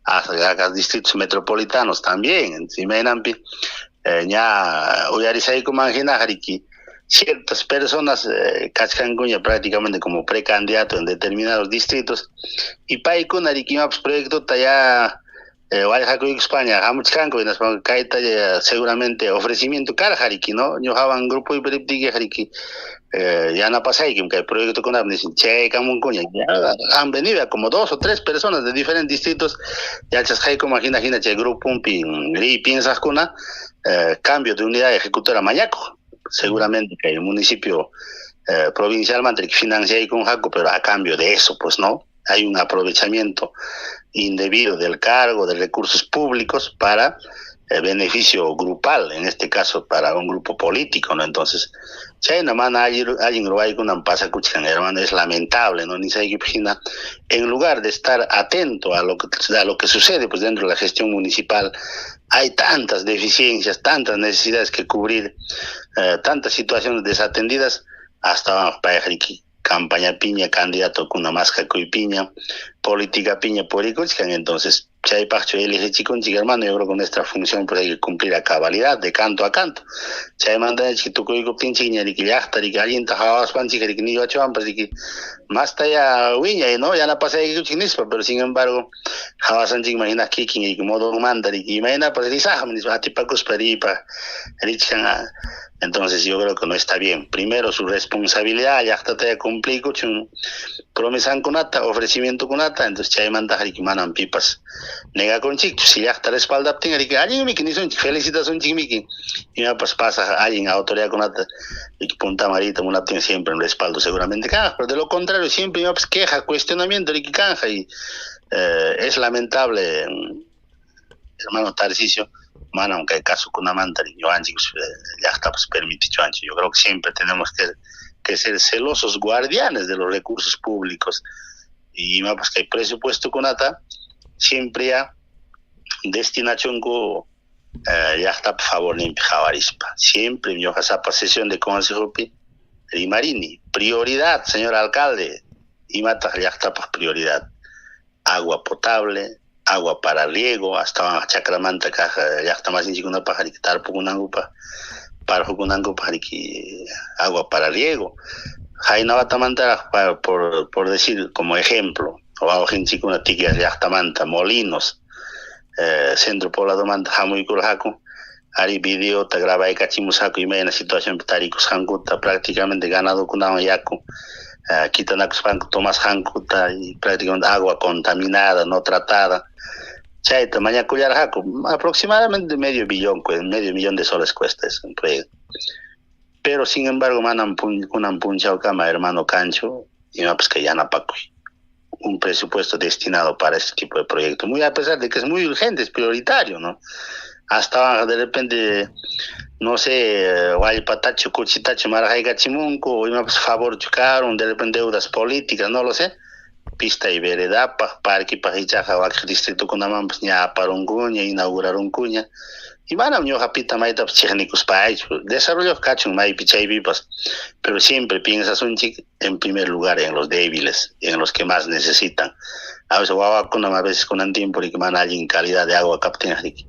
hasta distritos metropolitanos también, imaynanpi ña uyarisaykuman hinaqa riki ciertas personas kachkankuña prácticamente como precandidato en determinados distritos y paykuna riki imapas proyectota ya Wallqakuykuspaña hamuchkanku, hinaspa kayta seguramente ofrecimiento karqa riki, ¿no? Ñuqawan grupoypi riptiykiqa riki yanapasaykim kay proyectokunapi nisin, chaykamunkuña. Han venido como dos o tres personas de diferentes distritos, yachasqaykuman hina hina chay gruponpi riy piensaqkuna, cambio de unidad ejecutora mañakuq. Seguramente que el municipio provincialmanta financiaykunqaku, pero a cambio de eso, pues, ¿no? Hay un aprovechamiento indebido del cargo, de recursos públicos para beneficio grupal, en este caso para un grupo político, ¿no? Entonces, chayna mana allin ruwaykunam pasakuchkan, hermano, es lamentable, ¿no? Nisaykipi hina, en lugar de estar atento a lo que sucede, pues, dentro de la gestión municipal, hay tantas deficiencias, tantas necesidades que cubrir, tantas situaciones desatendidas, hasta payqa campaña piña, candidato kuna maskakuypiña, política piña purikuchkan. Entonces, chaypaqchu eligichikunchik, hermano? Yo creo que nuestra función, pues, hay que cumplir a cabalidad, de canto a canto. Chaymanta tukuykuptinchikña riki llaqta riki allinta qhawaspanchik riki niwachuwanpas riki masta ya wiñay, ¿no? Yanapasaykichik nispa, pero sin embargo, qhawasanchikman hina kikin riki modonmanta riki imaynapas risaqmi nispa atipakuspa riypa richkan. Entonces, yo creo que no está bien. Primero su responsabilidad, llaqtata cumpliykuchun promesankunata, ofrecimientokunata, entonces chaymanta riki manam pipas negakunchikchu. Si llaqta respaldaptin riki allinmiki nisunchik, felicitasunchikmiki, imapas pasaq allin autoridadkunata riki puntaman riyta munaptin siempre un respaldo seguramente kanja, pero de lo contrario siempre imapas queja, cuestionamiento riki kanja y es lamentable, hermano Tarcisio, manam kay kasukunamanta ñuqanchik llaqtapas permitichuanchik. Yo creo que siempre tenemos que ser celosos guardianes de los recursos públicos y imapas kay presupuestokunata siempre ya destinachunku llaqtapa favorninpi qhawarispa. Siempre ñuqa sapa sesión de consejopi rimarini, prioridad, señor alcalde, imataq llaqtapaq prioridad: agua potable, agua para riego, hasta chakramanta kaq llaqta masinchikkunapaq riki tarpukunankupaq, parqukunankupaq riki agua para riego. Qayna watamantaraq, por decir como ejemplo, wawqinchikkuna Tiquias llaqtamanta, Molinos, centro pobladomanta hamuykurqaku, ari videota grabaykachimusqaku imayna situacionpi tarikusqankuta, prácticamente ganadokunawan yaku kitanakuspanku tomasqankuta y prácticamente agua contaminada, no tratada. Chayta mañakullarqaku, aproximadamente medio billón, medio millón de soles cuesta ese proyecto. Pero sin embargo, manam kunan punchawkama, hermano, kanchu imapas kay yanapakuy, un presupuesto destinado para este tipo de proyecto, muy a pesar de que es muy urgente, es prioritario, ¿no? Hasta de repente, no sé, wallpatachu, kuchitachu marqaykachimunku, imapas favor chukaron, de repente deudas políticas, no lo sé. Pista y veredapaq, parquipaq ichaqa wakiq distritokunamanpas ña aparunkuña, inaugurarunkuña. Y manam ñuqa pita maytapas chiqnikuspaychu, desarrollo kachun maypi chaypipas, pero siempre piensasunchik en primer lugar en los débiles, en los que más necesitan. A veces wawakunam a veces kunan tiempo riki mana allin calidad de agua kaptin riki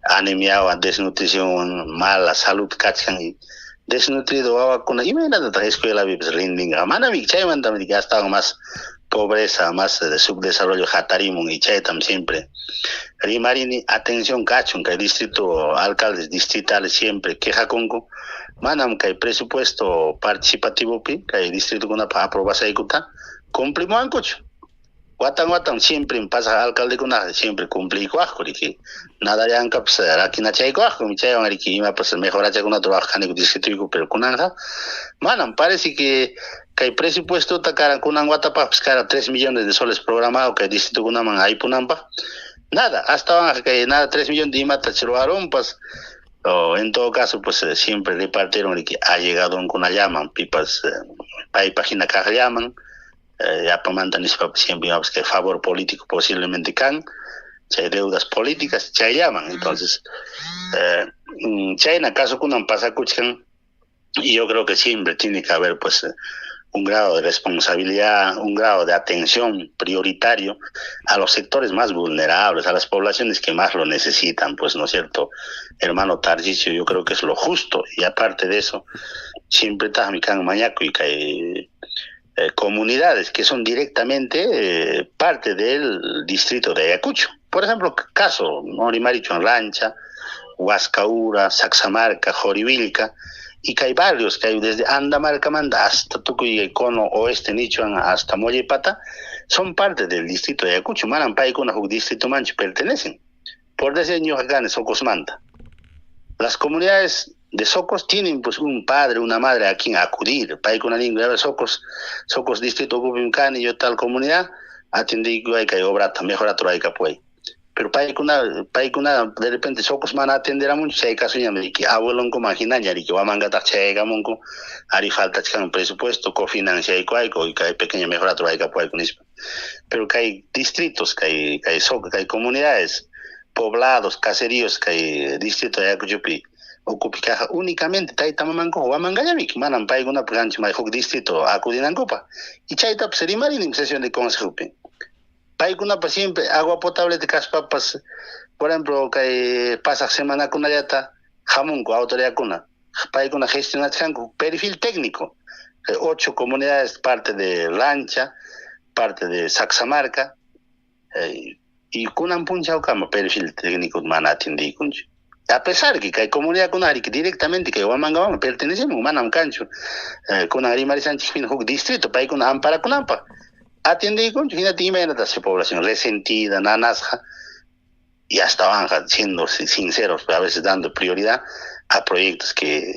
anemiawan, desnutrición, mala salud kachkan y desnutrido wawakuna imaynatataq escuelapipas rindinqa? Manami. Chaymantami riki astawan más pobreza, más de subdesarrollo hatarimun y chaytam siempre rimarini, atención kachun kay distrito, alcaldes distritales siempre quejakunku, manam kay presupuesto participativopi kay distritokunapaq aprobasqaykuta cumplimuwankuchu. Watan watan siempre pasaq alcaldekunaqa siempre cumpliykuwaqku riki, nada llankapas rakinachaykuwaqku, chaywan riki imapas mejorachakunata ruwaq kaniku distritoyku, pero kunanqa manam, parece que kay presupuestota karan kunan watapaqpas kara 3 millones de soles programado kay distritokunaman aypunanpaq, nada, hasta kay nada 3 millones de imata ruwarunpas, o en todo caso, pues siempre repartieron riki allegadonkunallaman, pipas paypaq hina kaqllaman, yapamanta nispa siempre imapas que favor político posiblemente kan, chay deudas políticas chayllaman. Entonces, chayna kasukunan pasakuchkan y yo creo que siempre tiene que haber, pues, un grado de responsabilidad, un grado de atención prioritario a los sectores más vulnerables, a las poblaciones que más lo necesitan, pues, ¿no es cierto? Hermano Tarcisio, yo creo que es lo justo. Y aparte de eso, siempre está mi mañaco y que comunidades que son directamente parte del distrito de Ayacucho. Por ejemplo, caso, no rimarichuan Lancha, Huascaura, Saxamarca, Jorivilca, y que hay barrios que hay desde Andamarca manda hasta Tucuy, Cono Oeste, Nichuan, hasta Mollepata, son parte del distrito de Ayacucho, manam paykuna huk distrito manchu pertenecen. Por decir ñuqa Socosmanta. Las comunidades de Socos tienen pues un padre, una madre a quien acudir. Paykuna ninku, a ver, Socos, Socos distrito ukupim kani, yo tal comunidad, atendiyku kay obrata, mejorata ruraykapuway. Pero paykuna, paykuna de repente Socos mana atenderamunchu, chay casoñam riki abuelonkuman hinaña riki wamangataq chayaykamunku, ari faltachkan presupuesto, cofinanciaykuayku y kay pequeña mejorata ruraykapuwayku nispa. Pero kay distritos, kay kay Soco, kay comunidades, poblados, caseríos, kay distrito de Ayacuchopi ukupi kaq únicamente tayta mamankuqa wamangallamiki, manam paykunapa kanchu may huk distrito acudinankupaq. Y chaytapas rimarinim sesión de consejopi. Paykunapa siempre agua potable kaspapas, por ejemplo, kay pasaq semanakunallata hamunku autoridadkuna, paykuna gestionachkanku perfil técnico. 8 comunidades, parte de Lancha, parte de Saxamarca, y kunan punchawkama perfil técnico mana atendiykunchu. A pesar que kay comunidadkuna que directamente kay Huamangaman pertenecemos, manam kanchu. Kunan rimarisanchik hina huk distrito, paykuna amparakunanpaq. Atendiykunchu, hinata imaynata esa población resentida, nanasqa, y hasta van siendo sinceros, a veces dando prioridad a proyectos que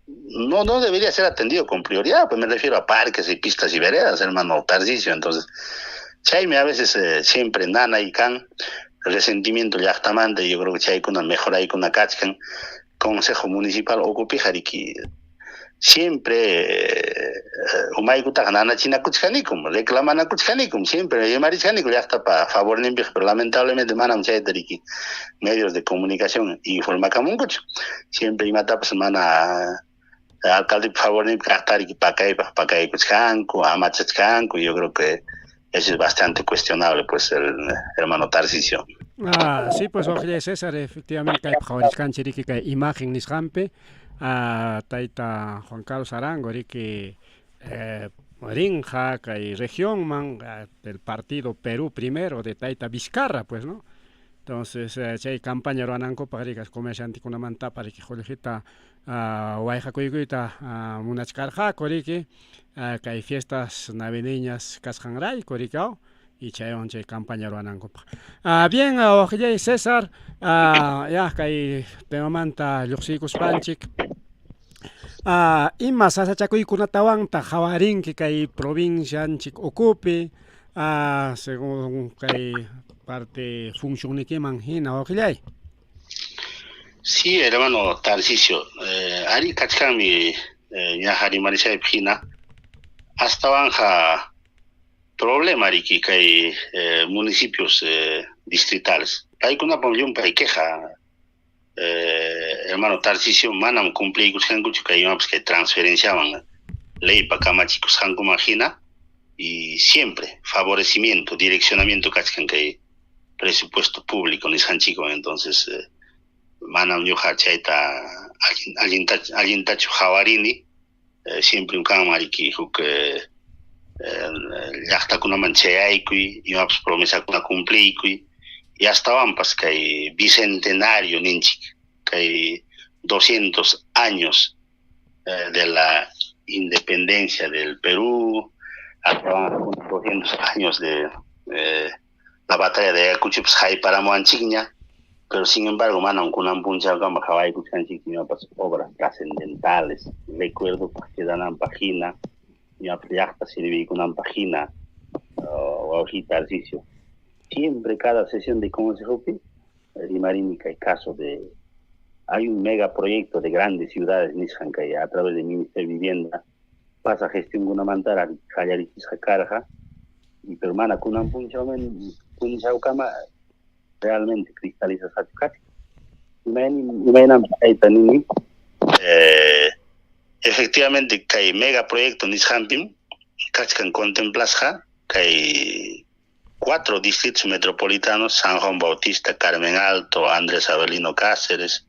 no debería ser atendido con prioridad, pues me refiero a parques y pistas y veredas, hermano Tarcisio. Entonces, chaymi a veces siempre nana y can, resentimiento llaqtamanta, y yo creo que chaykuna mejoraykuna kachkan, Consejo Municipal ukupija riki siempre umaykutaqa nanachinakuchkanikum, reclamanakuchkanikum, siempre rimarichkaniku llaqtapa favorninpaq, pero lamentablemente manam chayta riki medios de comunicación informakamunkuchu. Siempre imatapas mana alcalde favorninpaq kaqta riki pakaypaq pakaykuchkanku, amachachkanku. Yo creo que eso es bastante cuestionable, pues, el hermano Tarcisio. Ah, sí, pues, oye, César, efectivamente, kay qhawarichkanchik riki kay imagen nisqanpi, tayta Juan Carlos Arango riki rinqa kay regionman del partido Perú Primero de tayta Vizcarra, pues, ¿no? Entonces, chay campaña ruwanankupaq riki comerciantikunamantapas riki qullqita wayqakuykuyta munachkarqaku riki kay fiestas navideñas kasqanrayku riki y chaywan chay campaña ruwanankupaq. Bien, waqillay César, ya kay temamanta lluqsiykuspanchik, ima sasachakuykunatawantaq qhawarinki kay provincianchik ukupi, según kay parte funcionnikiman hina, waqillay? Sí, hermano Tarcisio, ari kachkanmi ñaqa rimarishaypi hina, astawanja problema riki kay municipios distritales. Paykunapam llumpay queja, hermano Tarcisio, manam cumpliykusqankuchu kay imapas kay transferenciawan leypa kamachikusqankuman hina, y siempre favorecimiento, direccionamiento kachkan kay presupuesto público nisqanchikwan. Entonces, manam ñuqa chayta allintachu qhawarini, siempre kanman riki huk llaqtakunaman chayaykuy, imapas promesakuna cumpliykuy, y astawanpas kay bicentenario ninchik, kay 200 años de la independencia del Perú, hasta 200 años de la batalla de Ayacucho, pues hayparamuwanchikña, pero sin embargo manam kunan punchawkama qhawaykuchkanchik imapas obras trascendentales, recuerdo quedananpaq hina, imapas llaqta sirviykunanpaq hina, wawqi Tarcisio. Siempre cada sesión de consejopi rimarini kay caso de hay un megaproyecto de grandes ciudades nisqan kay a través del Ministerio de Vivienda pasa gestión kunamantara qallarichisqa karqa, y pero mana kunan punchawkama realmente cristalizasqachu kachkan. Imaynanpi chayta nini, efectivamente kay megaproyecto nisqanpim kachkan contemplasqa kay 4 distritos metropolitanos: San Juan Bautista, Carmen Alto, Andrés Avelino Cáceres,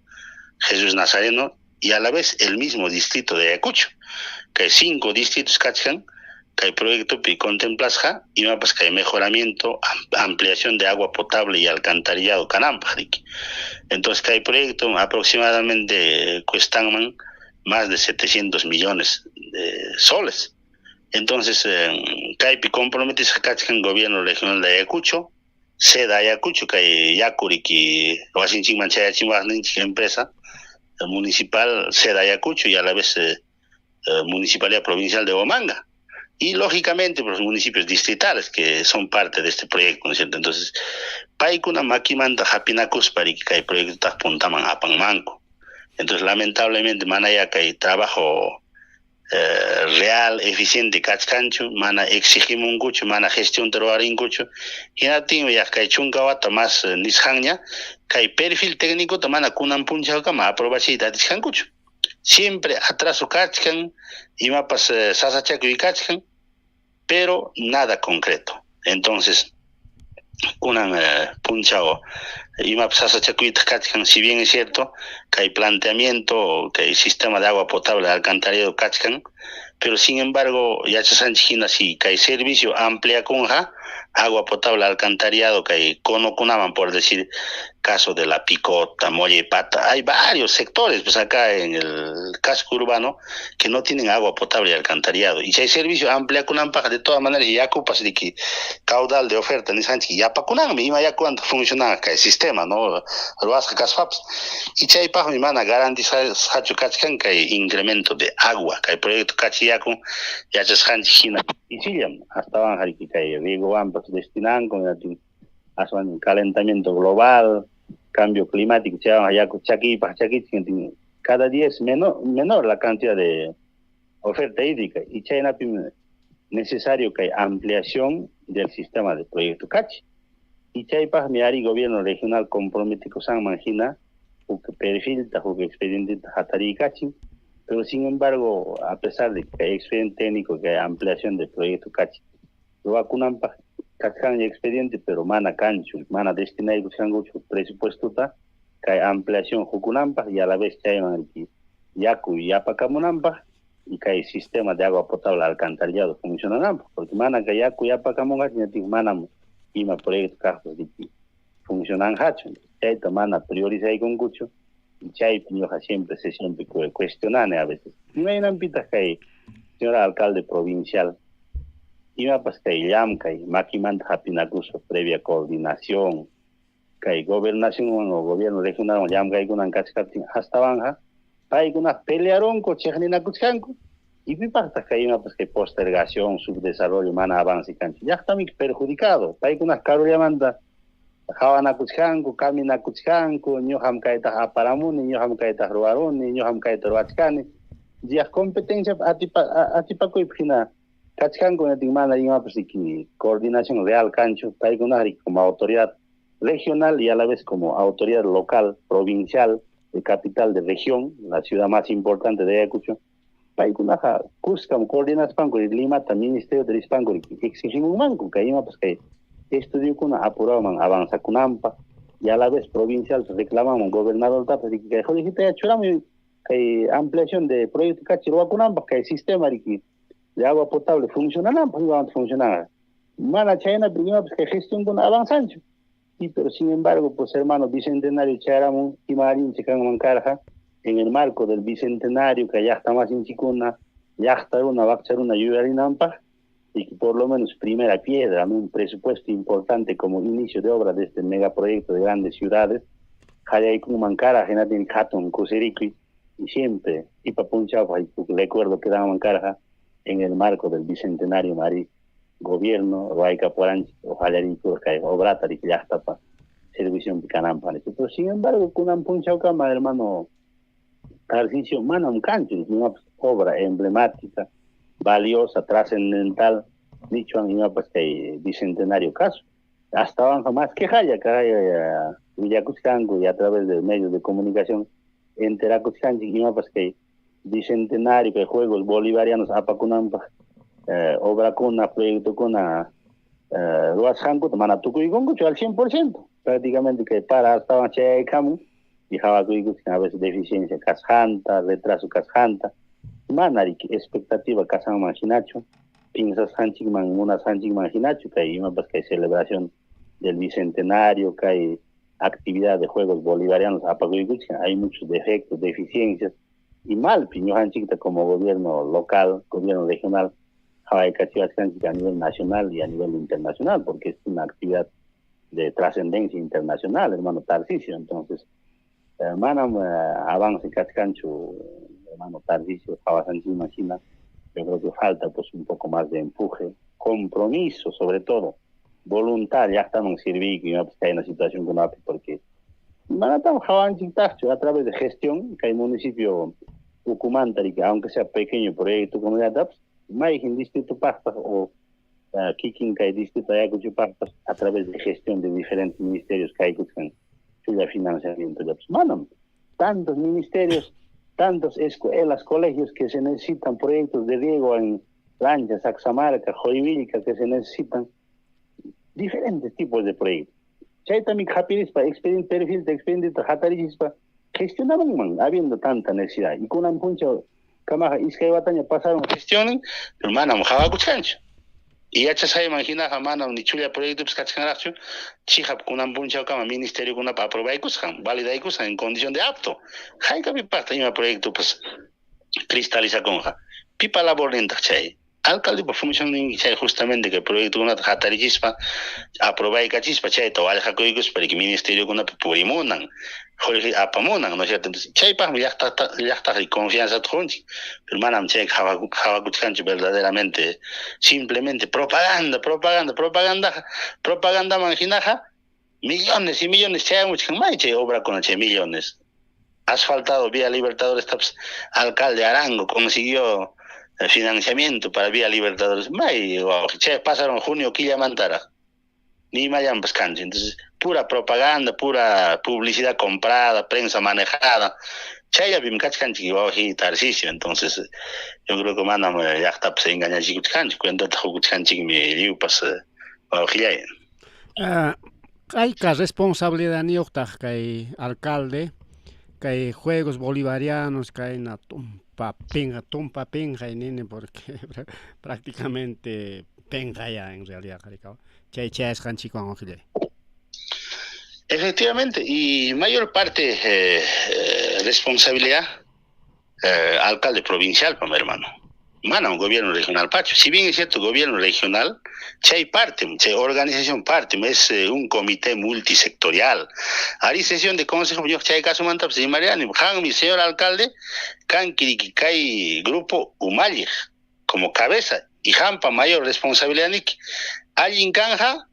Jesús Nazareno, y a la vez el mismo distrito de Ayacucho, que 5 distritos kachkan Kay proyectopi contemplasqa imapas kay mejoramiento, ampliación de agua potable y alcantarillado kananpaq riki. Entonces kay proyecto aproximadamente cuestanman más de 700 millones de soles. Entonces kaypi comprometisqa kachkan gobierno regional de Ayacucho, SEDA Ayacucho, kay yaku riki wasinchikman chayachiwaqninchik empresa municipal SEDA Ayacucho y a la vez Municipalidad Provincial de Huamanga. Y lógicamente los municipios distritales que son parte de este proyecto, ¿no es cierto? Entonces, paykuna makimanta hapinakuspa riki kay proyecto puntaman apanmanku. Entonces, lamentablemente, mana kay trabajo real, eficiente kachkanchu, mana exigimunkuchu, mana gestión ruwarinkuchu. Hinaptinmi ya kay chunka wata más nisqanña, kay perfil técnico mana kunan punchawkama aprobachiyta atisqankuchu. Siempre atraso kachkan, imapas sasachakuy kachkan, pero nada concreto. Entonces, kunan punchaw imapas sasachakuyta kachkan, si bien es cierto que hay planteamiento, que hay sistema de agua potable alcantarillado kachkan, pero sin embargo, yachasqanchik hina si kay servicio ampliakunqa agua potable alcantarillado kay conokunaman, por decir, caso de La Picota, Mollepata, hay varios sectores pues acá en el casco urbano que no tienen agua potable y alcantarillado. Y si hay servicio ampliakunanpaq, de todas maneras, yakupas riki caudal de oferta nisqanchik yapakunanmi, ima yakuwan funciona kay sistema, ¿no? Ruwasqa kaspapas. Y chaypaqmi mana garantizasqachu kachkan kay incremento de agua, kay proyecto Kachi Yaku yachasqanchik hina ichillam, astawan riki kay riegowanpas destinanku, aswan calentamiento global, cambio climático, yaku chakiypaq chakichik, cada día es menor la cantidad de oferta hídrica y chaynapim necesario que haya ampliación del sistema de proyecto Kachi. Y chaypaqmi ari gobierno regional comprometikusqanman hina huk perfilta, huk expedienteta hatarikachin, pero sin embargo, a pesar de que hay expediente técnico, que hay ampliación del proyecto Kachi, ruwakunanpaq kachkan expediente, pero mana kanchu, mana destinaykusqankuchu presupuestota kay ampliación hukunanpaq y a la vez chayman yaku yapakamunanpaq y kay sistema de agua potable alcantarillado funcionananpaq, porque mana kay yaku yapakamunqa ñatin manam ima proyecto kaqpas riki funcionanqachu. Chayta mana priorizaykunkuchu y chaypi ñuqa siempre se siempre cuestionane a veces. Imaynanpitaq kay señora alcalde provincial imapas kay llamkay makimanta hapinakuspa previa coordinación kay gobernación o gobierno regional llamkaykunan kachkaptin astawanja paykuna pelearonku chiqninakuchkanku y pipaqtaq kay imapas kay postergación, subdesarrollo mana avance kanchu, llaqtami perjudicado, paykuna karullamanta hawanakuchkanku, kaminakuchkanku, ñuqam kaytaq aparamuni, ñuqam kaytaq ruwaruni, ñuqam kayta ruwachkani, yaq competencia atipakuypaq hina kachkanku ñatin mana imapas riki coordinación real kanchu, paykuna riki como autoridad regional y a la vez como autoridad local, provincial, de capital de región, la ciudad más importante de Ayacucho, paykunaqa kuskam coordinaspanku Limata ministerio de rispanku exigimunmanku kay imapas kay estudiokuna apuraman avanzakunanpaq y a la vez provincial reclamamos gobernadortapas riki kay qullqita churamuy kay ampliación de proyecto Kachi ruwakunanpaq kay sistema riki de agua potable funcionananpaq imawan funcionanqa mana chaynapi imapas kay gestionkuna avanzanchu. Y pero sin embargo, pues hermano, bicentenario chayaramun ima allinchik kanman karqa en el marco del bicentenario que llaqta masinchikuna llaqta runa wakcha runa yuyarinanpaq y que por lo menos primera piedra, ¿no? Un presupuesto importante como inicio de obra de este megaproyecto de grandes ciudades, qallaykunman karqa hinatin hatun kusirikuy y siempre ipa punchawpaq recuerdo que daban karqa en el marco del bicentenario mari gobierno ruwaykapuwaranchik ojalá kay obrata riki llaqtapa servicionpi kananpaq nispa. Pero sin embargo kunan punchawkama hermano Tarcisio manam kanchu imapas obra emblemática, valiosa, trascendental, nichwan imapas kay bicentenario caso. Hasta más quejalla kay willakuchkanku y a través de medios de comunicación enterakuchkanchik imapas kay bicentenario kay juegos bolivarianos apakunanpaq obrakuna, proyectokuna ruwasqankuta mana tukuykunkuchu al 100%, prácticamente que para astawan chayaykamun y hawakuykuchkan a veces deficiencia kasqanta, retraso kasqanta, mana riki expectativa kasqanman hinachu, Pinsasqanchikman munasqanchikman hinachu kay imapas kay celebración del bicentenario, kay actividad de Juegos Bolivarianos apakuykuchkan. Hay muchos defectos, deficiencias y malpi ñuqanchikta como gobierno local, gobierno regional, qhawaykachiwachkanchik a nivel nacional y a nivel internacional, porque es una actividad de trascendencia internacional, hermano Tarcisio. Entonces, manam avance kachkanchu, hermano Tarcisio, qhawasqanchikman hina. Yo creo que falta pues un poco más de empuje, compromiso sobre todo, voluntad. Llaqtaman sirviyku imapas kay una situación kunapi, porque manataq qhawanchiktaqchu a través de gestión kay municipio ukumanta, aunque sea pequeño proyecto kunallatapas, mayqin distritopaqpas o kikin kay distrito Ayacuchopaqpas a través de gestión de diferentes ministerios kaykuchkan chulla financiamiento. Manam tantos ministerios, tantos escuelas, colegios que se necesitan, proyectos de riego en Lancha, Saxamarca, Joyvilca, que se necesitan diferentes tipos de proyectos. Chaytami hapirispa, expediente, perfil de expediente hatarichispa, gestionaban habiendo tanta necesidad. Y kunan punchaw kamaqa iskay wataña pasaron gestionen, pero manam qhawakuchkanchu. Y yachasqayman hinaqa manam ni chulla proyectopas kachkanraqchu, chiqap kunan punchawkama ministeriokunapa aprobaykusqan, validaykusqan en condición de apto. Haykapipaqta ima proyectopas cristalizakunqa. Pipa labornintaq chay? Alcaldepa funcionnin chay justamente que proyectokunata hatarichispa, aprobaykachispa, chayta wallqakuykuspa riki ministeriokunapi purimunan, qullqi apamunan, ¿no es cierto? Entonces, chaypaqmi llaqtata llaqtaqri confianzata qunchik, pero manam chay qhawakuchkanchu verdaderamente, simplemente propaganda, propaganda, propaganda, propagandaman hinaqa millones y millones chayamuchkan. May chay obrakuna, chay millones. Asfaltado Vía Libertadores, alcalde Arango consiguió el financiamiento para Vía Libertadores. May, chay pasaron junio killamantaraq. Ni imallanpas kanchu. Entonces, pura propaganda, pura publicidad comprada, prensa manejada. Chayllapim kachkanchik, wawqi Tarcisio. Entonces, yo creo que manam llaqtapas engañachikuchkanchu, cuentata qukuchkanchikmi lliwpas, wawqillay. Hayka responsabilidadniyuqtaq kay alcalde kay Juegos Bolivarianos kayna tumpa pinqa, tumpa pinqay nini, porque prácticamente pinqaya en realidad chay chayasqanchikwan, wawqillay? Efectivamente, y mayor parte responsabilidad alcalde provincial, pa mi hermano. Manam gobierno regional pachu. Si bien es cierto, gobierno regional, chay parte, chay organización parte, es un comité multisectorial. Ari sesión de consejo, yo chay caso manta, pues, Mariani, mi señor alcalde, kan kay grupo umalliq como cabeza, y hampa mayor responsabilidad niki. Allin kanja,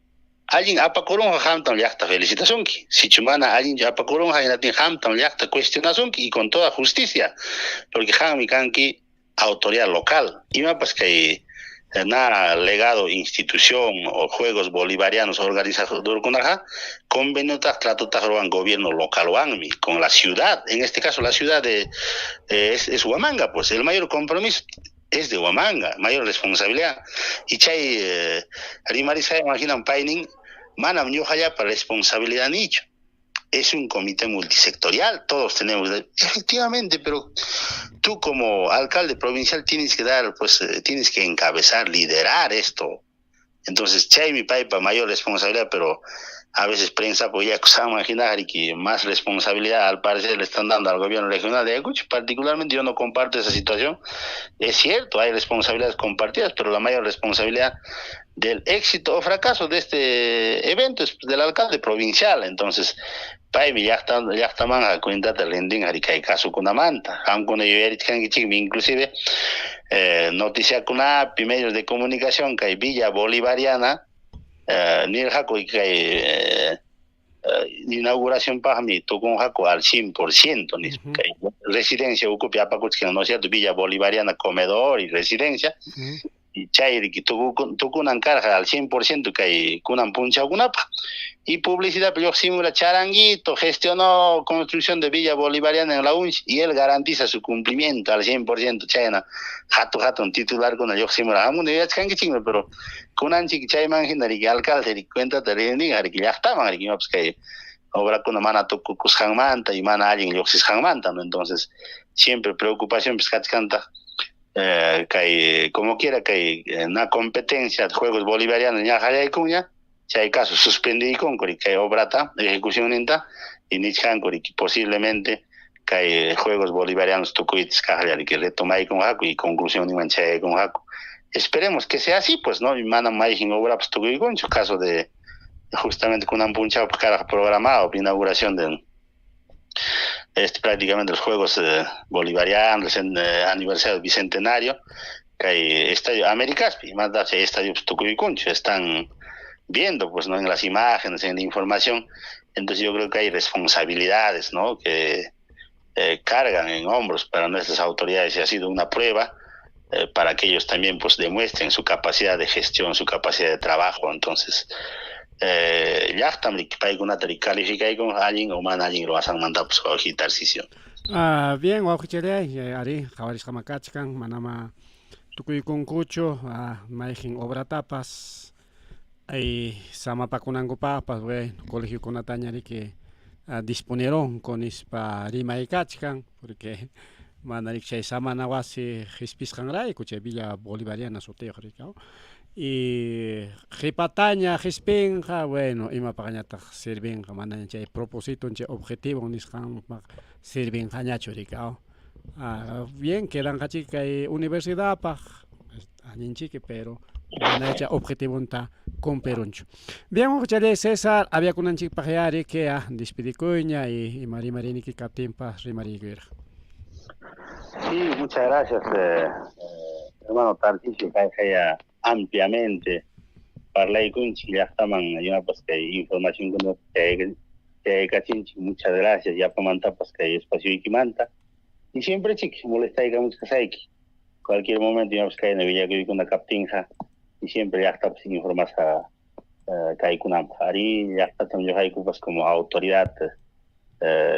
allin apakurunqa qamtam llaqta felicitasunki. Sichu mana allinchu apakurunqa hinatin qamtam llaqta cuestionasunki y con toda justicia, porque qammi kanki autoridad local. Imapas kay na legado institución o Juegos Bolivarianos organizadorkunaqa conveniotaq tratotaq ruwan gobierno localwanmi, con la ciudad, en este caso la ciudad de es Huamanga, pues el mayor compromiso es de Huamanga, mayor responsabilidad. Y chay rimarisqayman hinam paynin manam ñuqallapa responsabilidad nichu. Es un comité multisectorial, todos tenemos, efectivamente, pero tú como alcalde provincial tienes que dar, pues, tienes que encabezar, liderar esto. Entonces, chaymi paypa mayor responsabilidad, pero a veces prensa pues ya imaginar que más responsabilidad al parecer le están dando al gobierno regional de Ayacucho. Particularmente yo no comparto esa situación. Es cierto, hay responsabilidades compartidas, pero la mayor responsabilidad del éxito o fracaso de este evento es del alcalde provincial. Entonces, paymi llaqtaman cuentata rindin ari kay kasukunamanta. Qamkuna yuyarichkankichikmi inclusive noticiakunapi, medios de comunicación kay Villa Bolivariana nirqaku kay inauguración paqmi tukunqaku al 100% nispa. Kay residencia ukupi apakuchkan, ¿no es cierto? Villa Bolivariana, comedor y residencia. Y chay tukunan karqa al 100% kay kunan punchawkunapaq. Y publicidad lluqsimura Charanguito gestionó construcción de Villa Bolivariana en la UNCH y él garantiza su cumplimiento al 100%. Chayna hatu hatun titularkuna lluqsimura. Qamkuna yuyachkankichikmi, pero kunanchik chayman hina riki alcalde riki cuentata rindin riki llaqtaman riki imapas kay obrakuna mana tukukusqanmanta y mana allin lluqsisqanmanta, ¿no? Entonces, siempre preocupación pues kachkantaq. Kay como quiera kay na competencia de Juegos Bolivarianos ña qallaykunña, chay caso suspendiykunku riki kay obrata ejecucionninta y nichkanku riki posiblemente kay Juegos Bolivarianos tukuytas kaqlla riki retomaykunqaku y conclusionninman chayaykunqaku. Esperemos que sea así, pues, ¿no? Y manam mayqin obrapas tukuykunchu, caso de justamente kunan punchawpaq karaq programado inauguración de este prácticamente los Juegos Bolivarianos, el aniversario bicentenario, kay Estadio Américaspi, más chay estadio tukuykunchu, están viendo, pues, ¿no? En las imágenes, en la información. Entonces yo creo que hay responsabilidades, ¿no? Que cargan en hombros para nuestras autoridades y ha sido una prueba para que ellos también, pues, demuestren su capacidad de gestión, su capacidad de trabajo. Entonces, llaqtam riki paykunata riki calificaykun allin o mana allin ruwasqanmantapas, wawqi Tarcisio. Ah, bien, wawqichalláy, arí, qhawarisqama kachkan, manama tukuykunkuchu mayqin obratapas ay samapakunankupaqpas, bueno, colegiokunataña riki disponeronku nispa rimaykachkan, porque mana riki chay samana wasi qhispisqanrayku chay Villa Bolivariana sutiyuq riki, y qhipataña qhispinqa, bueno, imapaqñataq sirvinqa, manaña chay propósito, chay objetivo nisqanpaq sirvinqañachu riki. Bien, quedanqachik kay universidadpaq allinchiki, pero mana chay objetivonta cumplirunchu. Bien, wawqichalláy César, aviakunanchikpaq ya riki despedikuyña y ima rimariniki kaptinpas rimariykuyraq. Sí, muchas gracias, hermano Tarcisio, kayqaya ampliamente parlaykunchik llaqtaman imapas kay informacionkunata chayaykachinchik. Muchas gracias yapamantapas kay espacioykimanta. Y siempre chik molestaykamuchkasayki. Cualquier momento imapas kayna willakuykuna kaptinqa y siempre llaqtapas informasqa kaykunanpaq. Arí, llaqtatam ñuqaykupas como autoridad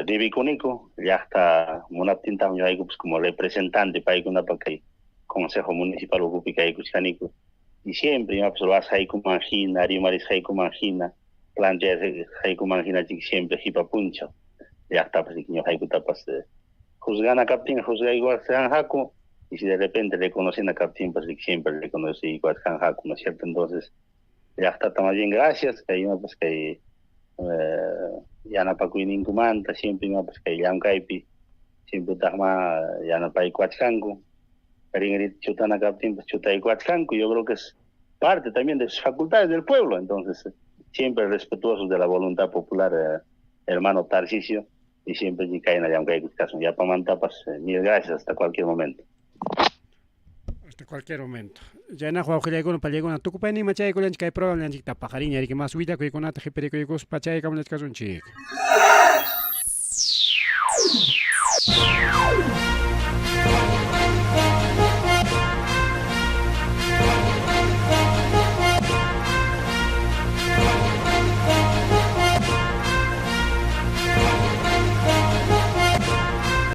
debikuniku, llaqta munaptintaq ñuqaykupas como representante paykunapa kay Consejo Municipal ukupi kaykuchkaniku. Y siempre imapas ruwasqaykuman hina, rimarisqaykuman hina, planteasqaykuman hina chik siempre qipa punchaw llaqtapas ñuqaykutapas juzgana kaptin juzgaykuwasqanqaku, y si de repente reconocina kaptinpas siempre reconociykuwasqanqaku, ¿no es cierto? Entonces, llaqtata más bien gracias, kay imapas kay yanapakuyninkumanta, siempre imapas kay llamkaypi, siempre taqma yanapaykuwachkanku, rinrita chutana kaptinpas chutaykuwachkanku. Yo creo que es parte también de sus facultades del pueblo, entonces siempre respetuosos de la voluntad popular, hermano Tarcisio, y siempre kayna llamkaykuchkasun. Yapamantapas, mil gracias, hasta cualquier momento. Hasta cualquier momento. Chaynaqa wawqillaykuna pallaykuna tukupayninman chayaykullanchik kay programanchikta paqarinña riki mas willakuykunata qhiparikuykuspa chayaykamullachkasunchik.